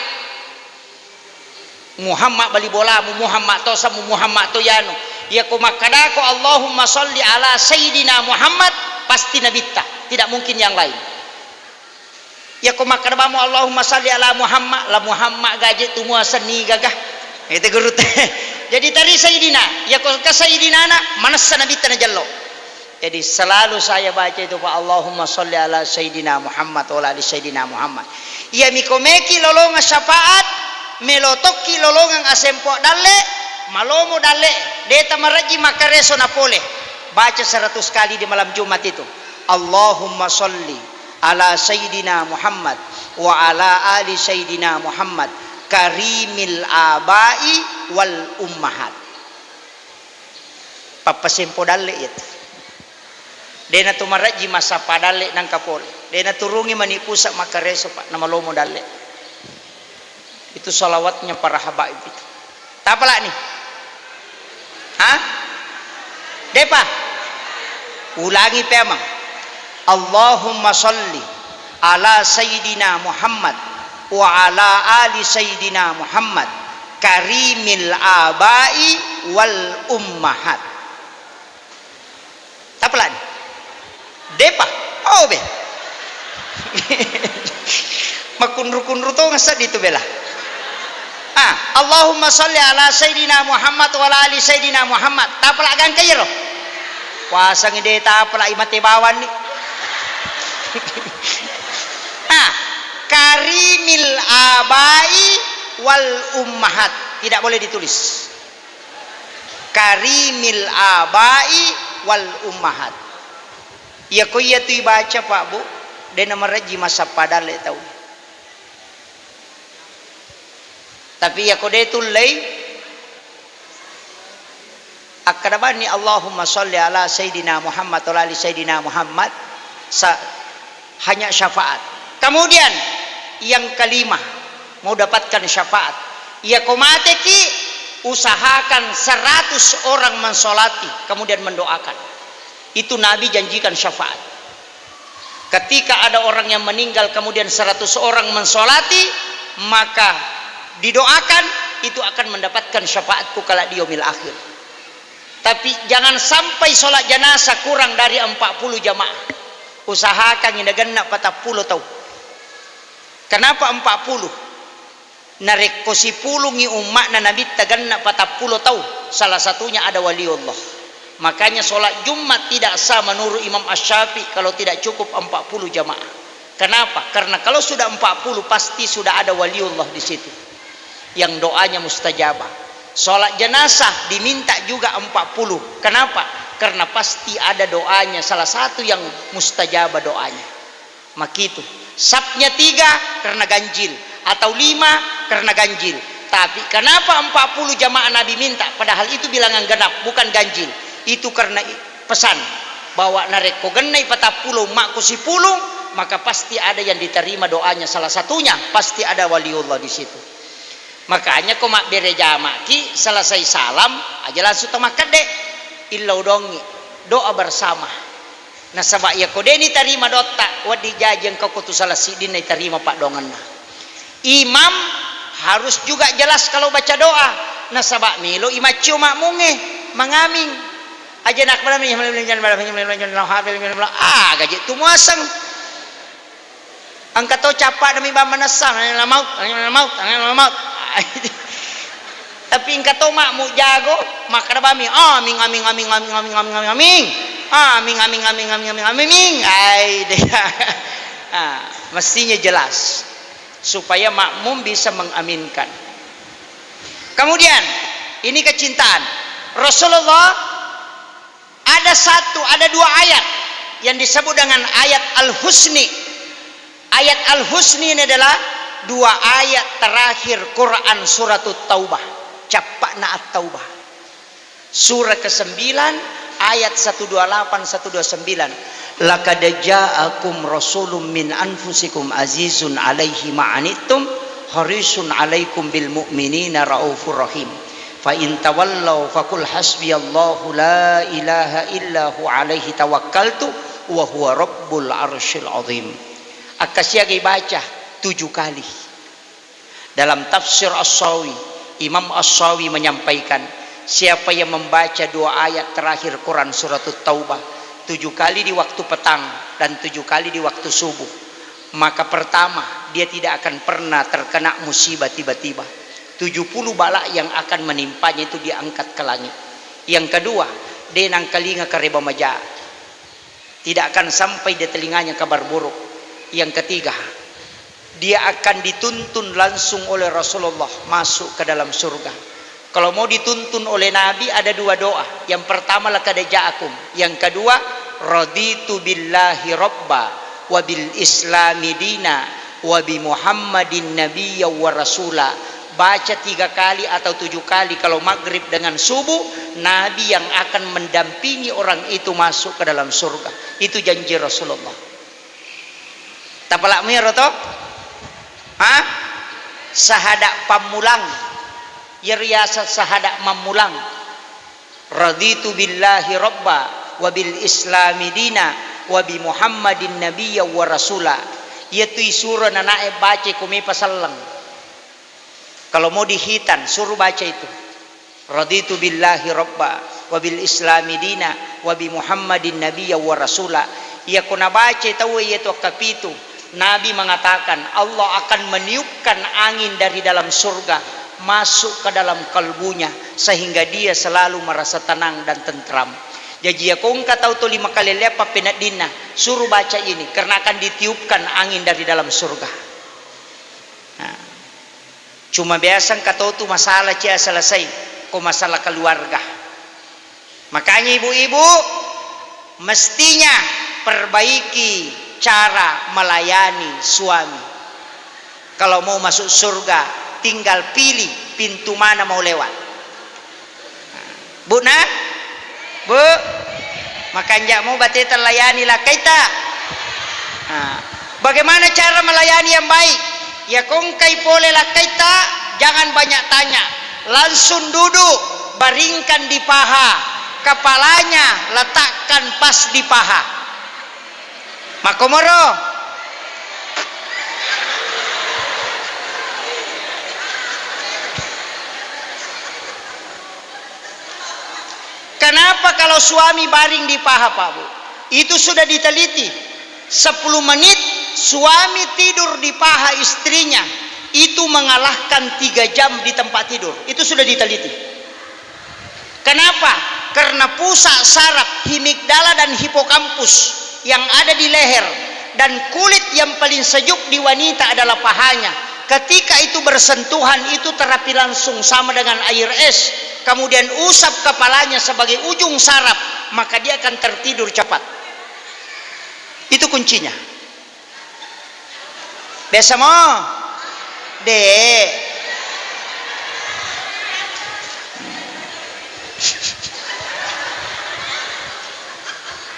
Muhammad bali bolamu, Muhammad to samu, Muhammad to yanu. Iya ko makkadako Allahumma salli ala Sayyidina Muhammad, pasti nabitta, tidak mungkin yang lain. Iya ko makkada bamo Allahumma salli ala Muhammad, la Muhammad gaje tu mua senni gaga. Itu guru te. Jadi tari Sayyidina, iya ko ke Sayyidina na, manessa nabitta na jello. Jadi selalu saya baca itu, Pak, Allahumma salli ala Sayyidina Muhammad wa ala ali Sayyidina Muhammad. Iya miko meki lolongang syafaat, melo tokki lolongang asempo dalle, malomo dalle, deta marejji makkareso na pole. Baca seratus kali di malam Jumat itu. Allahumma salli ala Sayyidina Muhammad wa ala ali Sayyidina Muhammad karimil abai wal ummahat. Pappasempo dalle iya tu. De na tu marejji massappa dalle nangka pole. De na turungi mani pusa makkareso, Pak, namalomo dalle. Itu salawatnya para habaib itu. Tapalani? Hah? Depa? Ulangi pemang. Allahumma salli ala Sayyidina Muhammad wa ala ali Sayyidina Muhammad karimil abai wal ummahat. Tapalani? Depa? Oh be. Makunru-kunru to ngasad itu bela. Ah, Allahumma salli ala Sayyidina Muhammad wa ala ali Sayyidina Muhammad. Tapala gangka iyaro. Puasang de tapala imate bawanni. Ah, karimil abai wal ummahat. Tidak boleh ditulis. Karimil abai wal ummahat. Iyako iyatu ibaca, Pak, Bu, de' namarejji massappa dalle tau. Tapi iyako de' tullei, akkada bani, "Allahumma sholli ala Sayyidina Muhammad wa ala ali Sayyidina Muhammad," sa-, hanya syafaat. Kemudian yang kelima, mau dapatkan syafaat. Iyako mateki, usahakan seratus orang mensolati, kemudian mendoakan. Itu Nabi janjikan syafaat. Ketika ada orang yang meninggal, kemudian seratus orang mensolati, maka didoakan, itu akan mendapatkan syafaatku kelak di yaumil akhir. Tapi jangan sampai sholat jenazah kurang dari empat puluh jamaah. Usahakan ini genna patappulo tau. Kenapa empat puluh? Narekko sipulungngi umma'na Nabitta genna patappulo tau, salah satunya ada waliullah. Makanya sholat Jumat tidak sah menurut Imam Asy-Syafi'i kalau tidak cukup empat puluh jamaah. Kenapa? Karena kalau sudah empat puluh, pasti sudah ada waliullah di situ yang doanya mustajabah. Sholat jenazah diminta juga empat puluh. Kenapa? Karena pasti ada doanya, salah satu yang mustajabah doanya. Makitu. Sapnya tiga karena ganjil, atau lima karena ganjil. Tapi kenapa empat puluh jamaah Nabi minta? Padahal itu bilangan genap, bukan ganjil. Itu karena i-, pesan bahwa narekko gennai patappulo, makko sipulung, maka pasti ada yang diterima doanya. Salah satunya pasti ada waliullah di situ. Makanya ko mabbere jamaki, selesai salam aja langsung tamakkedde, illau dongi, doa bersama. Nasaba iyako de' nitarima doatta, wedding jaji engka ko tu salah siddinna itarima paddoangenna. Imam harus juga jelas kalau baca doa, nasaba melo i maccio makmungnge mangaming. Aja nak ah, gaji tu muaseng. Engka to cappa'na mi bang manessang, "Angnge la maut, angnge la maut, angnge la maut." Tapi engka to makmu jago, makkeda bami, "Aming, aming, aming, aming, aming, aming, aming, aming. Aming, aming, aming, aming, aming, aming." Ai, deh. Ah, mestinya jelas supaya makmum bisa mengaminkan. Kemudian, ini kecintaan. Rasulullah ada satu, ada dua ayat yang disebut dengan ayat Al-Husni. Ayat Al-Husni ini adalah dua ayat terakhir Quran Suratut Taubah. Cappa'na At-Taubah. Surah kesembilan, ayat satu dua lapan, satu dua sembilan. "Laqad ja'akum rasulun min anfusikum azizun alaihi ma anittum harisun alaikum bil mu'minina raufur rahim. Fa in tawallau faqul hasbiyallahu la ilaha illa hu alaihi tawakkaltu wa huwa rabbul arsyil azim." Akkasiaga ibaca tujuh kali. Dalam tafsir As-Sawi, Imam As-Sawi menyampaikan, siapa yang membaca dua ayat terakhir Quran Suratut Taubah tujuh kali di waktu petang dan tujuh kali di waktu subuh, maka pertama, dia tidak akan pernah terkena musibah tiba-tiba. Tujuh puluh bala yang akan menimpanya itu diangkat ke langit. Yang kedua, de' nangkalinga kareba maja. Tidak akan sampai di telinganya kabar buruk. Yang ketiga, dia akan dituntun langsung oleh Rasulullah masuk ke dalam surga. Kalau mau dituntun oleh Nabi, ada dua doa. Yang pertama, "Laqad ja'akum." Yang kedua, "Raditu billahi rabba wa bil islami dina wa bi Muhammadin nabiyya wa rasula." Baca tiga kali atau tujuh kali kalau maghrib dengan subuh, Nabi yang akan mendampingi orang itu masuk ke dalam surga. Itu janji Rasulullah. Tapalak miro to? Ha? Sahada pammulang. Iyaro yaseng sahada mammulang. "Raditu billahi rabba wa bil islami dina wa bi Muhammadin nabiyya wa rasula." Iyatu isuro nanae baca ko mepa selleng. Kalau mau dihitan, suruh baca itu. "Raditu billahi rabba wa bil islami dina wa bi Muhammadin nabiyya wa rasula." Iyako nabaca tauwe iyatu akkapitu, Nabi mengatakan, Allah akan meniupkan angin dari dalam surga masuk ke dalam kalbunya sehingga dia selalu merasa tenang dan tentram. Jaji, iyako engka tau tuli makalelleang pappeneddinna, suruh baca ini karena akan ditiupkan angin dari dalam surga. Nah. Cuma biasa engka to tu masalah cia selesai, ko masalah keluarga. Makanya ibu-ibu, mestinya Perbaiki cara melayani suami. Kalau mau masuk surga, tinggal pilih pintu mana mau lewat. Bu, nah? Bu, makanja' mo bateta layani lakkaita. Nah, bagaimana cara melayani yang baik? Ya, ko engkai pole lakkaita, jangan banyak tanya. Langsung duduk, baringkan di paha. Kepalanya letakkan pas di paha. Makkomoro. Kenapa kalau suami baring di paha, Pak Bu? Itu sudah diteliti. Sepuluh menit suami tidur di paha istrinya, itu mengalahkan tiga jam di tempat tidur. Itu sudah diteliti. Kenapa? Karena pusat saraf himigdala dan hipokampus yang ada di leher dan kulit yang paling sejuk di wanita adalah pahanya. Ketika itu bersentuhan, itu terapi langsung sama dengan air es. Kemudian usap kepalanya sebagai ujung saraf, maka dia akan tertidur cepat. Itu kuncinya. Biasa mo? De'.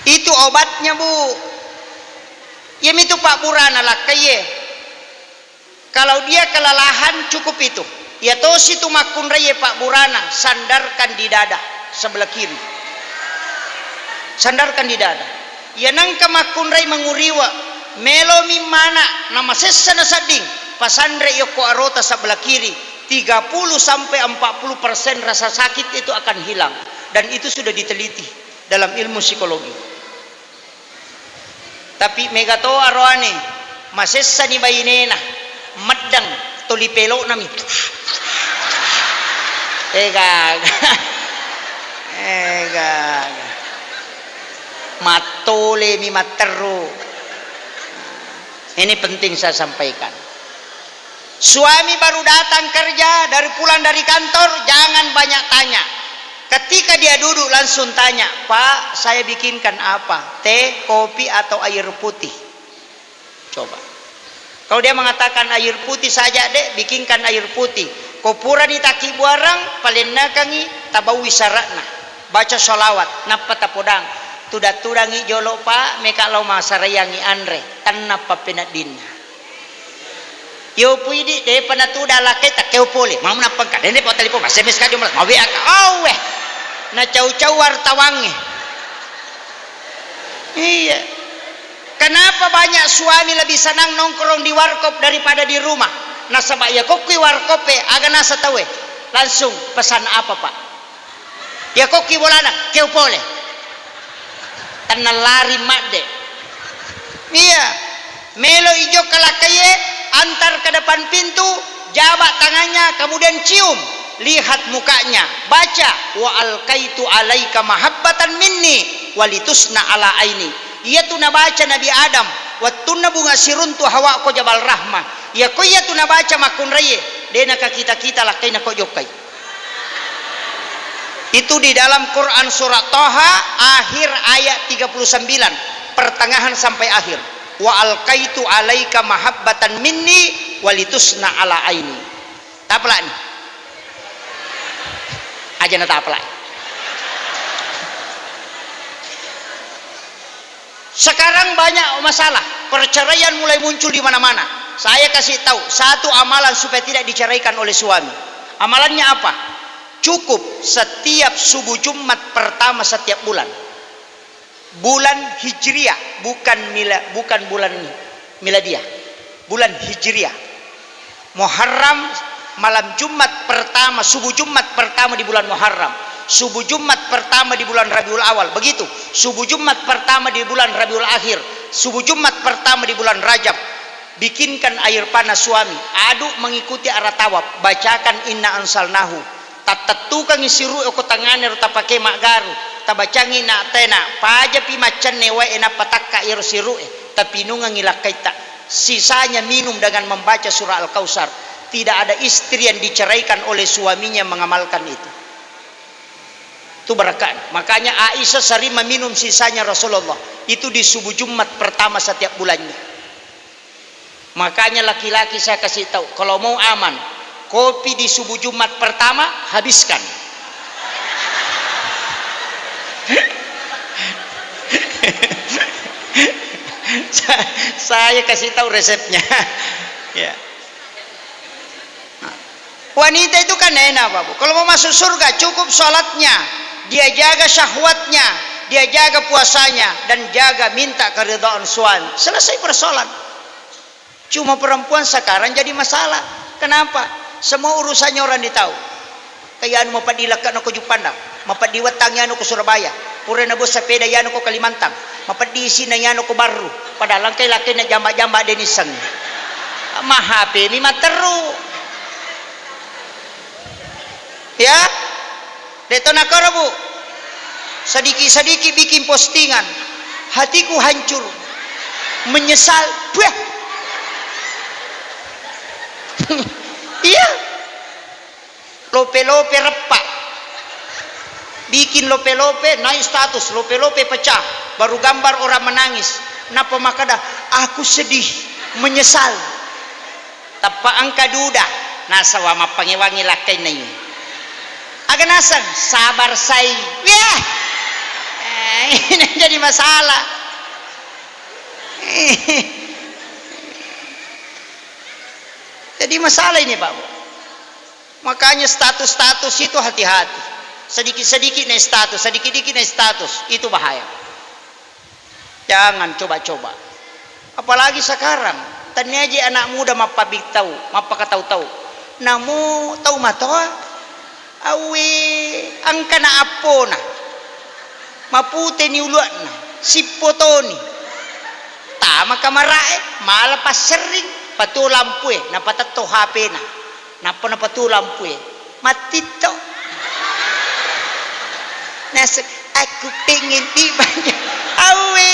Itu obatnya, Bu. Iyamitu pabburana lakkaie. Kalau dia kelelahan, cukup itu. Iya tosi tu makkunraie pabburana, sandarkan di dada sebelah kiri. Sandarkan di dada. Iya nengka makkunrai manguriwa, melomi mana, namasessa nasedding, pasanre yokko arota sebelah kiri, tiga puluh sampai empat puluh persen rasa sakit itu akan hilang. Dan itu sudah diteliti dalam ilmu psikologi. Tapi mega to aroane, masessani bainena, meddeng, toli pelo'nami. Eh, gaga. Eh, gaga. Mattolemi matteru. Ini penting saya sampaikan. Suami baru datang kerja, dari pulang dari kantor, jangan banyak tanya. Ketika dia duduk, langsung tanya, "Pak, saya bikinkan apa? Teh, kopi, atau air putih?" Coba. Kalau dia mengatakan, "Air putih saja, Dek, bikinkan air putih." Ko purani takkibuarang, palennekangi, tabaui syaratna. Baca sholawat, nappa tapodang. Tudang-tudangi jolo, Pak, meka lao masaraiangi anre. Tennappa peneddinna. Yo puidi, depa natuda lakkai, takkeo pole. Mau nappangka, dende po telepon, S M S ka jumlah, mau W A ka. Auwe. Nacau-cau wartawangnge. Iya. Kenapa banyak suami lebih senang nongkrong di warkop daripada di rumah? Nasaba iya kokkui warkop e, aga nasa tauwe? Langsung pesan apa, Pak? Iya kokki bolana, keo pole. Tennallari madde. Iya. Melo ijokka lakkaie, antar ke depan pintu, jabak tangannya, kemudian cium, lihat mukanya, baca, "Wa alkaitu alaika mahabbatan minni walitusna ala aini." Iyatu nabaca Nabi Adam, wettunna bunga siruntu Hawa ko Jabal Rahmah. Iya ko iyatu nabaca makkunraie, de nakakita-kita lakkaina ko jokkai. Itu di dalam Quran surat Toha, akhir ayat tiga puluh sembilan, pertengahan sampai akhir. "Wa alkaitu alaika mahabbatan minni walitusna ala aini." Tapelak ni. Aja na tapelak. Sekarang banyak masalah, perceraian mulai muncul di mana-mana. Saya kasih tahu satu amalan supaya tidak diceraikan oleh suami. Amalannya apa? Cukup setiap subuh Jumat pertama setiap bulan. Bulan Hijriah, bukan mila-, bukan bulan miladiah. Bulan Hijriah. Muharram, malam Jumat pertama, subuh Jumat pertama di bulan Muharram, subuh Jumat pertama di bulan Rabiul Awal, begitu, subuh Jumat pertama di bulan Rabiul Akhir, subuh Jumat pertama di bulan Rajab. Bikinkan air panas suami, aduk mengikuti arah tawaf, bacakan inna anzalnahu. Tattettukangngi siru'e ko tangngana ro tapake maggaru, tabacangngi na tena, pajapi maccenne wae nappa takka iyaro siru'e, tapinungengngi lakkaitta. Sisanya minum dengan membaca surah Al-Kautsar. Tidak ada istri yang diceraikan oleh suaminya mengamalkan itu. Itu berkah. Makanya Aisyah sering meminum sisanya Rasulullah. Itu di subuh Jumat pertama setiap bulannya. Makanya laki-laki saya kasih tahu, kalau mau aman, kopi di subuh Jumat pertama habiskan. Sa-, saya kasih tahu resepnya. Ya. Wanita itu kan enak, Bapak. Kalau mau masuk surga, cukup sholatnya, dia jaga syahwatnya, dia jaga puasanya, dan jaga minta keridhaan suami. Selesai persoalan. Cuma perempuan sekarang jadi masalah. Kenapa? Semua urusannya orang ditahu. Kayak anu, mapeddi lekka no ko Juppandang, mapeddi wettangi anu ko Surabaya, pura na bos sepeda yanu ko Kalimantan, mapeddi isina yanu ko Barru, padahal engkai lakkainna jamba-jamba de nissengngi. Ma H P mi matteru. Ya? De to nakoro, Bu. Sedikit-sedikit bikin postingan. Hatiku hancur. Menyesal. Buah. Iya. Lope-lope reppa. Bikin lope-lope, naik status, lope-lope pecah. Baru gambar orang menangis. Napa makkeda, "Aku sedih, menyesal." Teppa engka duda, nasaba mappangewangi lakkainna ini. Aga naseng, sabar sai. Weh. Eh, ini jadi masalah. Jadi masalah ini, Pak. Makanya status-status itu hati-hati. Sedikit-sedikit naik status, sedikit-sedikit naik status, itu bahaya. Jangan coba-coba. Apalagi sekarang, tennia je anak muda mappabitau, mappakatau-tau. Namo tau matoa, awe, engkana appona. Maputeni uluanna, sippotoni. Tama kamarae, mala passerring, patuo lampue, napatetto H P-na. Nappa napatuo lampue, mattitto. Naseng, "Aku pengen dibanyak." Awe.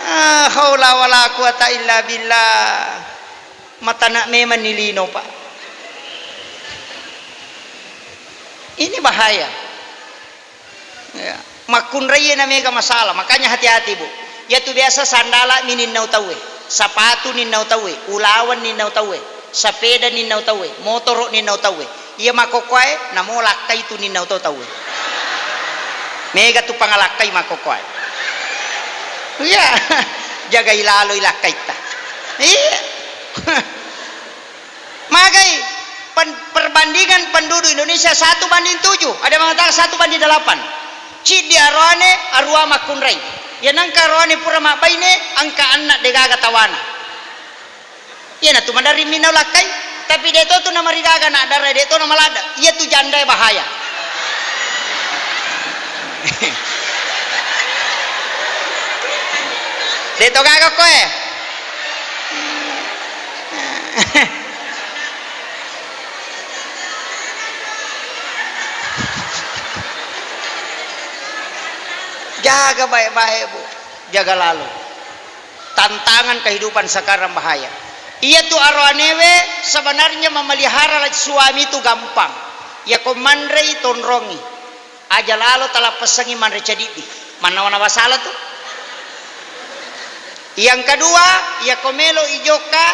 Ah, haula wala quwata illa billah. Matana memang ni lino, Pak. Ini bahaya. Ya. Makkunraie na mega masalah, makanya hati-hati, Bu. Iyatu biasa sandala mi ninnau tauwe, sapatu ninnau tauwe, ulaweng ninnau tauwe, sapeda ninnau tauwe, motoro ninnau tauwe. Iya makkokkoe namo lakkai tu ninnau to tauwe. Mega tu pangalakkai makkokkoe. Iya. Jagai laloi lakkaitta. Iya. Magai pen-, perbandingan penduduk Indonesia satu banding tujuh, ada mengatakan satu banding delapan. Ciddi aroane, arua makkunrai. Iya nengka aroane pura mabbaine, engka anna degaga tawana. Iyanatu maderri minau lakkai, tapi de to tu namarigaga anak dara, de to namaladda. Iya tu jandae bahaya. De to gaga koe. Jaga baik-baik, Bu. Jaga lalo. Tantangan kehidupan sekarang bahaya. Iya tu aroanewe sebenarnya memelihara suami itu gampang. Iya ko manrei tonrongi. Aja lalo talappessangi manre cadiddi. Mannawa-nawa sala tu. Yang kedua, iya ko melo ijokka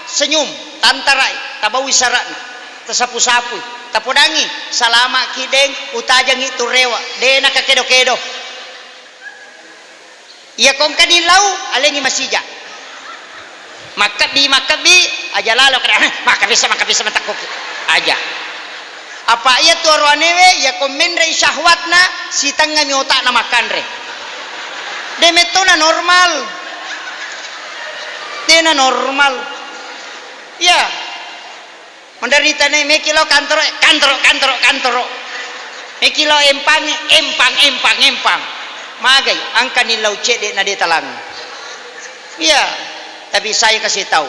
senyum, tantarai, tabaui sara'na, tasapu-sapui, tapodangi, salama ki deng, utajangi tu rewa, de nakakedo-kedo. Iya ko engkani lau, alengi masija. Makkebbi, makkebbi, aja lalo kada, "Heh, makkebissa, makkebissa matakkuki." Aja. Apa iya tu aroanewe, iya ko menrei syahwatna, sitengngami otakna makkanre. De mettona normal. Dena normal. Iya. Menderita ne, meki lao kantoro, kantoro, kantoro, kantoro. Meki lao empangi, empang, empang, empang. Magai, engkani lao cedde na de talang. Iya, tapi saya kasih tahu,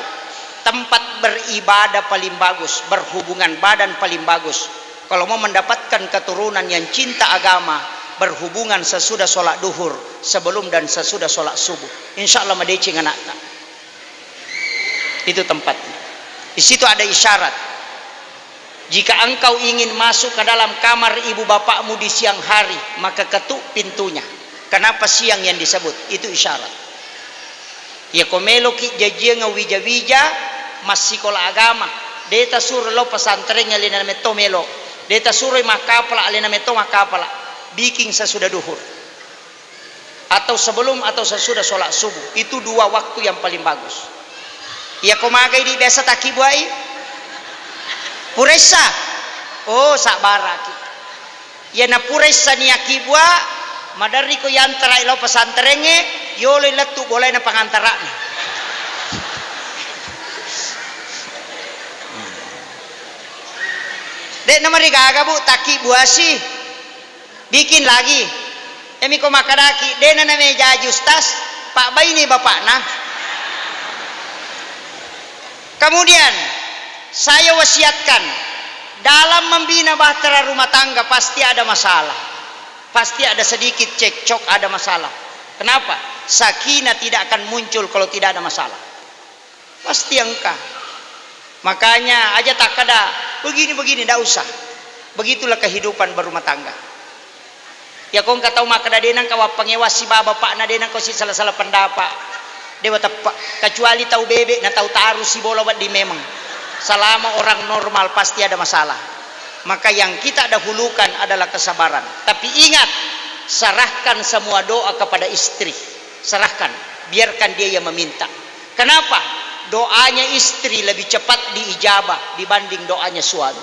tempat beribadah paling bagus, berhubungan badan paling bagus. Kalau mau mendapatkan keturunan yang cinta agama, berhubungan sesudah sholat duhur, sebelum dan sesudah sholat subuh. Insya Allah madeceng anakta. Itu tempatnya. Di situ ada isyarat. Jika engkau ingin masuk ke dalam kamar ibu bapakmu di siang hari, maka ketuk pintunya. Kenapa siang yang disebut? Itu isyarat. Iya ko meloki jajiang wija-wija massikola agama, de tasuro lao pesantren alena metto melo, de tasuroi makkapala alena metto makkapala, bikin sesudah duhur. Atau sebelum atau sesudah sholat subuh. Itu dua waktu yang paling bagus. Iya ko magai di biasa takkibuai? Puressa. Oh, sabbaraki. Iya na puressa niakibua, maderri ko yantarai lao pesantrengnge, yoloi lettu bolaina pangantarana. De namarigaga, Bu, takkibuasi. Bikin lagi. Emi ko makkadaki, dena namejaji ustaz, pabbaini bapakna. Kemudian, saya wasiatkan, dalam membina bahtera rumah tangga pasti ada masalah. Pasti ada sedikit cekcok, ada masalah. Kenapa? Sakinah tidak akan muncul kalau tidak ada masalah. Pasti engka. Makanya aja takkada begini-begini, ndak usah. Begitulah kehidupan berumah tangga. Ya, ko engka tau makkada de nengka wappangewa sibawa bapakna, de nengka si salah-salah pendapat. Dewa teppe. Kecuali tau bebe na tau taru sibola wedding memang. Selama orang normal pasti ada masalah. Maka yang kita dahulukan adalah kesabaran. Tapi ingat, serahkan semua doa kepada istri. Serahkan, biarkan dia yang meminta. Kenapa? Doanya istri lebih cepat diijabah dibanding doanya suami.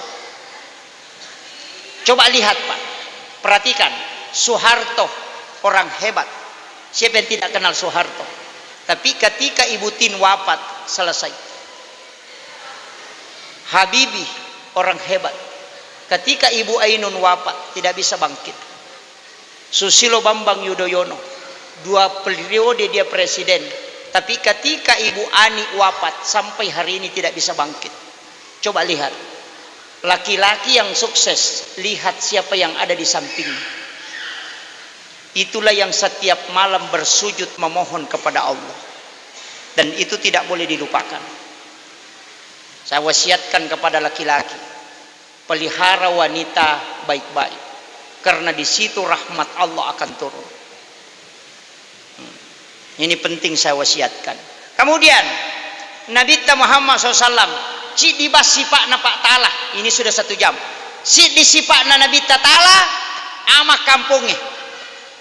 Coba lihat, Pak, perhatikan, Soeharto orang hebat. Siapa yang tidak kenal Soeharto? Tapi ketika Ibu Tin wafat, selesai. Habibie orang hebat. Ketika Ibu Ainun wafat, tidak bisa bangkit. Susilo Bambang Yudhoyono, dua periode dia presiden, tapi ketika Ibu Ani wafat, sampai hari ini tidak bisa bangkit. Coba lihat, laki-laki yang sukses, lihat siapa yang ada di sampingnya. Itulah yang setiap malam bersujud memohon kepada Allah. Dan itu tidak boleh dilupakan. Saya wasiatkan kepada laki-laki, pelihara wanita baik-baik, karena di situ rahmat Allah akan turun. Hmm. Ini penting saya wasiatkan. Kemudian, Nabitta Muhammad sallallahu alaihi wasallam, ciddi bang sipa'na Pak Ta'ala, ini sudah satu jam. Siddi sipa'na Nabitta Ta'ala, ama kampongnge.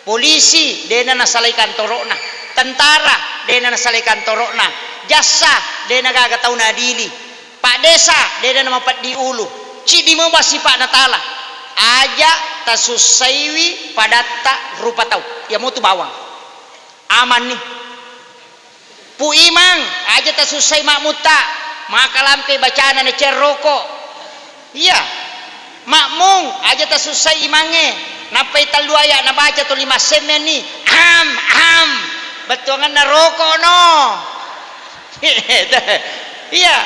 Polisi, dena nasalai kantoro'na. Tentara, dena nasalai kantoro'na. Jassa, dena gaga tau naadili. Pak Desa, dena namapeddi ulu. Ciddi mo bang sipa'na Ta'ala. Aja tasussaiwi padatta rupa tau. Iya motu bawang. Amanni. Pu Imang, aja tasussai makmutta. Makalampe bacana na cerroko. Iya. Makmung, aja tasussai imangnge. Nappai tellu aya nabaca tuli massemmenni. Am, am. Bettuanganna roko no. Iya.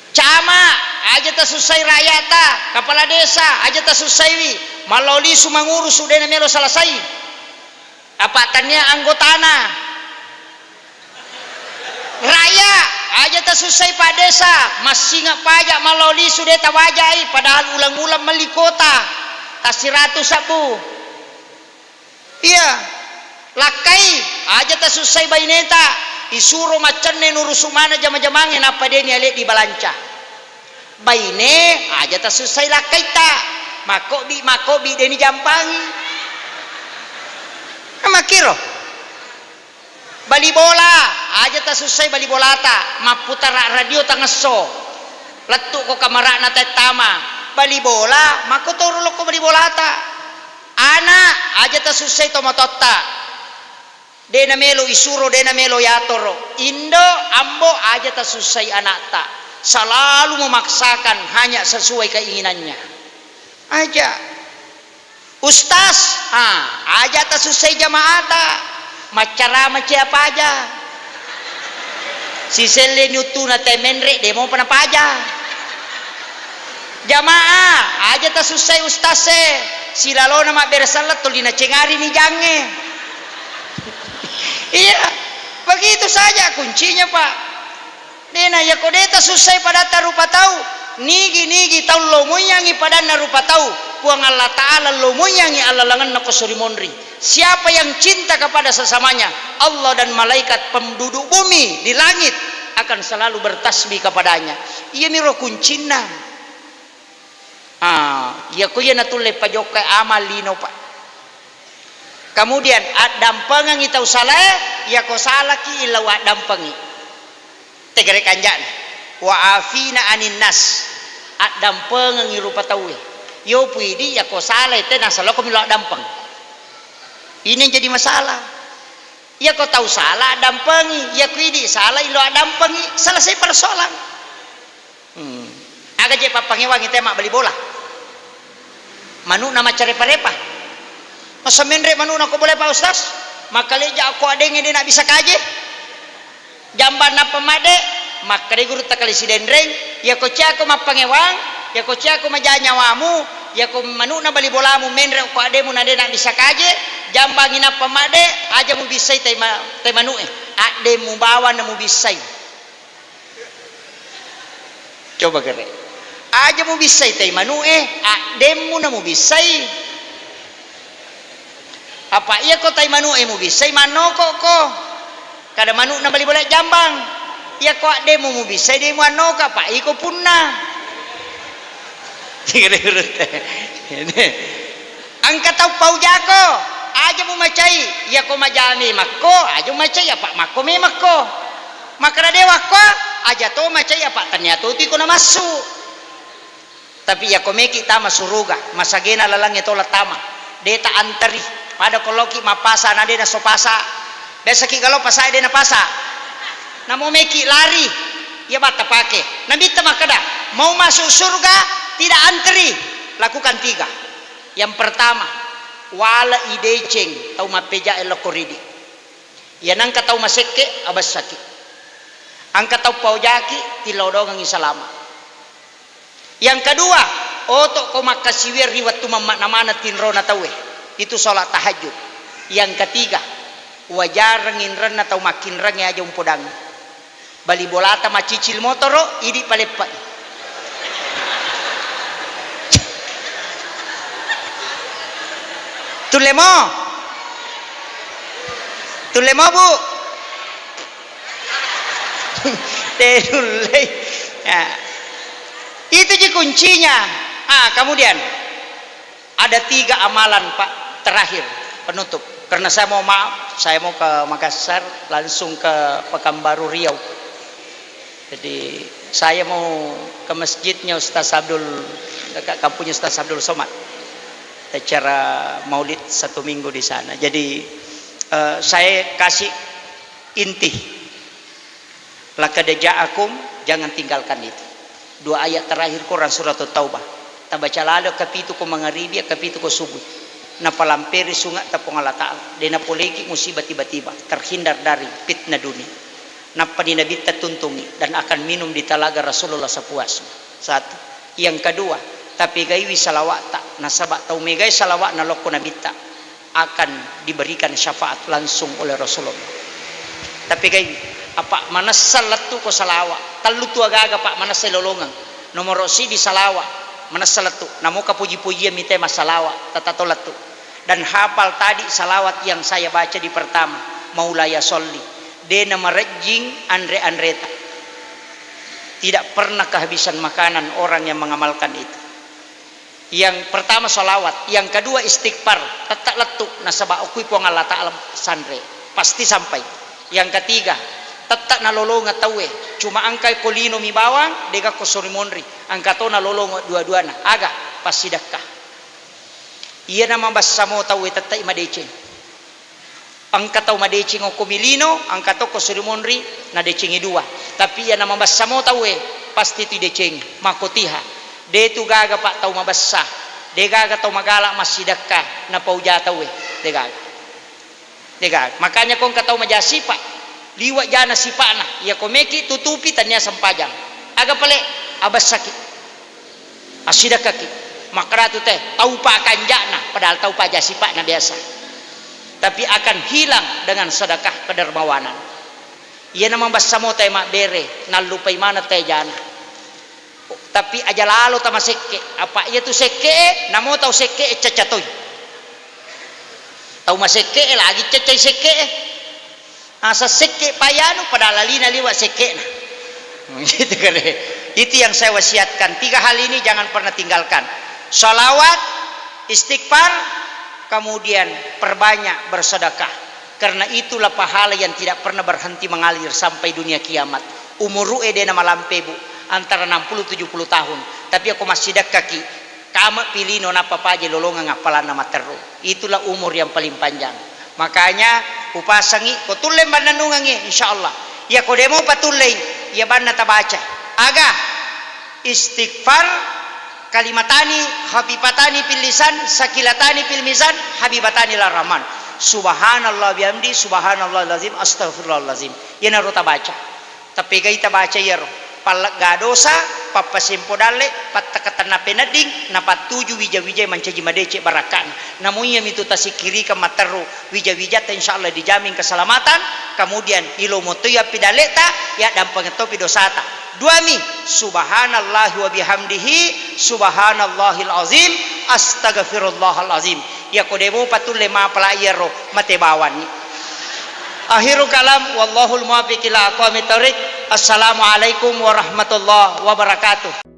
Camat, aja tasussai rakyata, kepala desa, aja tasussaiwi, mallao lisu mangurusu, de namelo selesai. Apa tania anggotana. Rakyat, aja tasussai Pak Desa, massinga pajak mallao lisu, de tawajai, padahal ulang-ulang melli kuota, tassiratu sabbu. Iya, lakkai, aja tasussai baineta, isuro maccenne nurusu maneng jama-jamangnge, nappa de niale dibalanca. Baine, aja tasussai lakkaitta, makkobbi-makkobbi de nijampangi. Makkiro. Bali bola, aja tasussai bali bolata, mapputara radio tangesso. Lettuko kamara'na tettama. Bali bola, makkotoro lokko bali bolata. Ana, aja tasussai tomatoatta. De namelo isuro, de namelo yatoro. Indo, ambo, aja tasussai anakta. Selalu memaksakan hanya sesuai keinginannya. Aja. Ustaz, ah, aja tasussai jamaata. Maccarama cia paja. Siselle ni uttuna te menre, de mopa napaja. Jamaah, aja tasussai ustaz e, silalona mabbere selleng tuli nacengari ni jangnge. Iya, begitu saja kuncinya, Pak. Dena, yako de tasussai padatta rupa tau, nigi-nigi tau lo muiyangi padanna rupa tau, Puang Allah Ta'ala lomoiyangngi allalengenna ko suri monri. Siapa yang cinta kepada sesamanya, Allah dan malaikat penduduk bumi di langit akan selalu bertasbih kepadanya. Iyamiro kuncinna. Ah, iyako iya natulle pajokkai amal lino, Pak. Kemudian, addampengengngi tau salae, iyako salaki illau addampengngi. Tegere kanja'na. Wa afina anin nas. Addampengengngi rupa tauwe. Yo puidi iyako salae te nasaloko milo addampeng. Ini yang jadi masalah. Iyako tau sala addampengi, iyako idi sala ilo addampengi, selesai persoalan. Hmm. Aga je pappangewangi te mabbali bola? Manu'na maccarepa-repa. Masa menre manu'na ko bola, Pak Ustaz? Makkaleja ko adengnge de nabbissa kaje. Jambang nappa madde, makkeda gurutta kale Sidenreng, iyako ciako mappangewang, iyako ciako maja nyawamu, iyako manu'na bali bolamu menre ko addemu na de nabbissa kaje, jambangi nappa madde, aja mubissai tai ma-, tai manu'e, addemu bawang na mubissai. Coba kere. Aja mubissai tai manu'e, addemmu na mubissai. Apa iyako tai manu'e mubissai, mannokokko. Kada manu'na bali bola jambang. Iyako addemmu mubissai, de muannoko, apa iko punna. Engka tau paujako, aja mumacai, iyako maja memekko, aja mumacai, apa makko memekko. Makkeda de wakko, aja to macai, apa tania to tiko namassu. Tapi iyako meki tama suruga, masagena lalengnge tola tama, de ta anteri. Pada ko loki mappasa na de naso pasa. Biasaki galo pasa de napasa. Namo meki lari, iya batta pake. Nabitta makkeda, mau masuk surga tidak anteri, lakukan tiga. Yang pertama, wale'i deceng tau mappejae lokko ridi. Iya nengka tau masekke, abessaki. Engka tau paojaki, tilodongengi salama. Yang kedua, oto'ko makkasiwiang ri wettu mammakna maneng tinrona tauwe. Itu sholat tahajud. Yang ketiga, wajareng inrenna tau makkinrengnge aja umpodangngi. Bali bolata macicil motoro, idi paleppai. Tullemo? Tullemo, Bu? Terullei. Ya. Itu ji kuncinya. Ah, kemudian ada tiga amalan, Pak, terakhir penutup. Karena saya mau maaf, saya mau ke Makassar, langsung ke Pekanbaru Riau. Jadi saya mau ke masjidnya Ustaz Abdul, dekat kampungnya Ustaz Abdul Somad. Acara maulid satu minggu di sana. Jadi eh, saya kasih inti. Laqad ja'akum, jangan tinggalkan itu. Dua ayat terakhir Quran surat Taubah. Tabaca lalo kapitu ko mangaribi, kapitu ko subuh. Napalamperi sunge'ta Puang Allah Ta'ala. De napoleiki musibah tiba-tiba. Terhindar dari fitnah dunia. Nappani Nabitta tuntungi dan akan minum di talaga Rasulullah sepuasnya. Satu. Yang kedua, tapegaiwi salawa'ta. Nasaba tau megai salawa'na lokko Nabitta akan diberikan syafaat langsung oleh Rasulullah. Tapi kai, apa manessa lettu ko salawa, tellu tu agaga, Pak, manessa lolongeng. Nomoro sidi salawa, manessa lettu. Namoka puji-pujian mite massalawa, tatato lettu. Dan hafal tadi salawat yang saya baca di pertama, Maulaya Sholli. De namarejjing anre-anreta. Tidak pernah kehabisan makanan orang yang mengamalkan itu. Yang pertama salawat, yang kedua istighfar, tette lettu nasaba okui Puang Allah Ta'ala sanre, pasti sampai. Yang ketiga, tette nalolongeng tauwe, cuma engkai ko lino mi bawang, dega ko sori monri, engka to nalolongeng dua-duana, aga? Passidekka. Iyana mabessa mo tauwe tette madeceng. Engka tau madeceng okko milino, engka tokko suri monri, nadecengi dua. Tapi iyana mabessa mo tauwe, pasti tu idecengi. Makkotiha. De tu gaga, Pak, tau mabessa. De gaga tau magala massidekka, napauja tauwe. De gaga. De gaga. Makanya ko engka tau maja sipa, liwa jana sipa'na. Iya ko meki tutupi tania sempajang. Aga pale? Abessaki. Assidekkaki, makkedatu te, taupa kanja'na, padahal taupa aja sipa'na biasa. Tapi akan hilang dengan sedekah kedermawanan. Iyana mabessa mo tae mabbere, nallupai maneng tae jana. Tapi aja lalo tamasekke, apa iya tu sekke e, namo tau sekke e cacca toi. Tau masekke e lagi caccai sekke e. Asa sekke payanu padahal lalina liwa sekkena. Gitu kan, eh. Itu yang saya wasiatkan. Tiga hal ini jangan pernah tinggalkan. Salawat, istighfar, kemudian perbanyak bersedekah. Karena itulah pahala yang tidak pernah berhenti mengalir sampai dunia kiamat. Umuru e de na malampe, Bu, antara enam puluh tujuh puluh tahun. Tapi ako massidekka ki, kama pilino nappa paje lolongeng appalanna materru. Itulah umur yang paling panjang. Makanya upasangi ko tulle bannanungengi, insyaallah. Iya ko demo patullei, iya banna tabaca. Aga? Istighfar, kalimatani khafifatani fil lisan, sakilatani fil mizan, habibatani ila rahman. Subhanallah bihamdi, subhanallahil azim, astagfirullahalazim. Iyanaro tabaca. Tapegai tabaca iyaro. Pallegga dosa, pappasempo dalle, pattakatenna penedding, napattuju wija-wija mancaji madeceng barakka'na. Namo iyamitu tasikkirikeng matteru wija-wijatta, insyaallah dijamin keselamatan. Kemudian ilomo toi appidalleta, yaddampengeng topi dosata. Duami, subhanallahi wa bihamdihi, subhanallahil azim, astagfirullahal azim. Iyako demo patulle mapala iyaro mate bawanni. Akhirul kalam, wallahul muwaffiq ila aqwamit thariq. Assalamualaikum warahmatullahi wabarakatuh.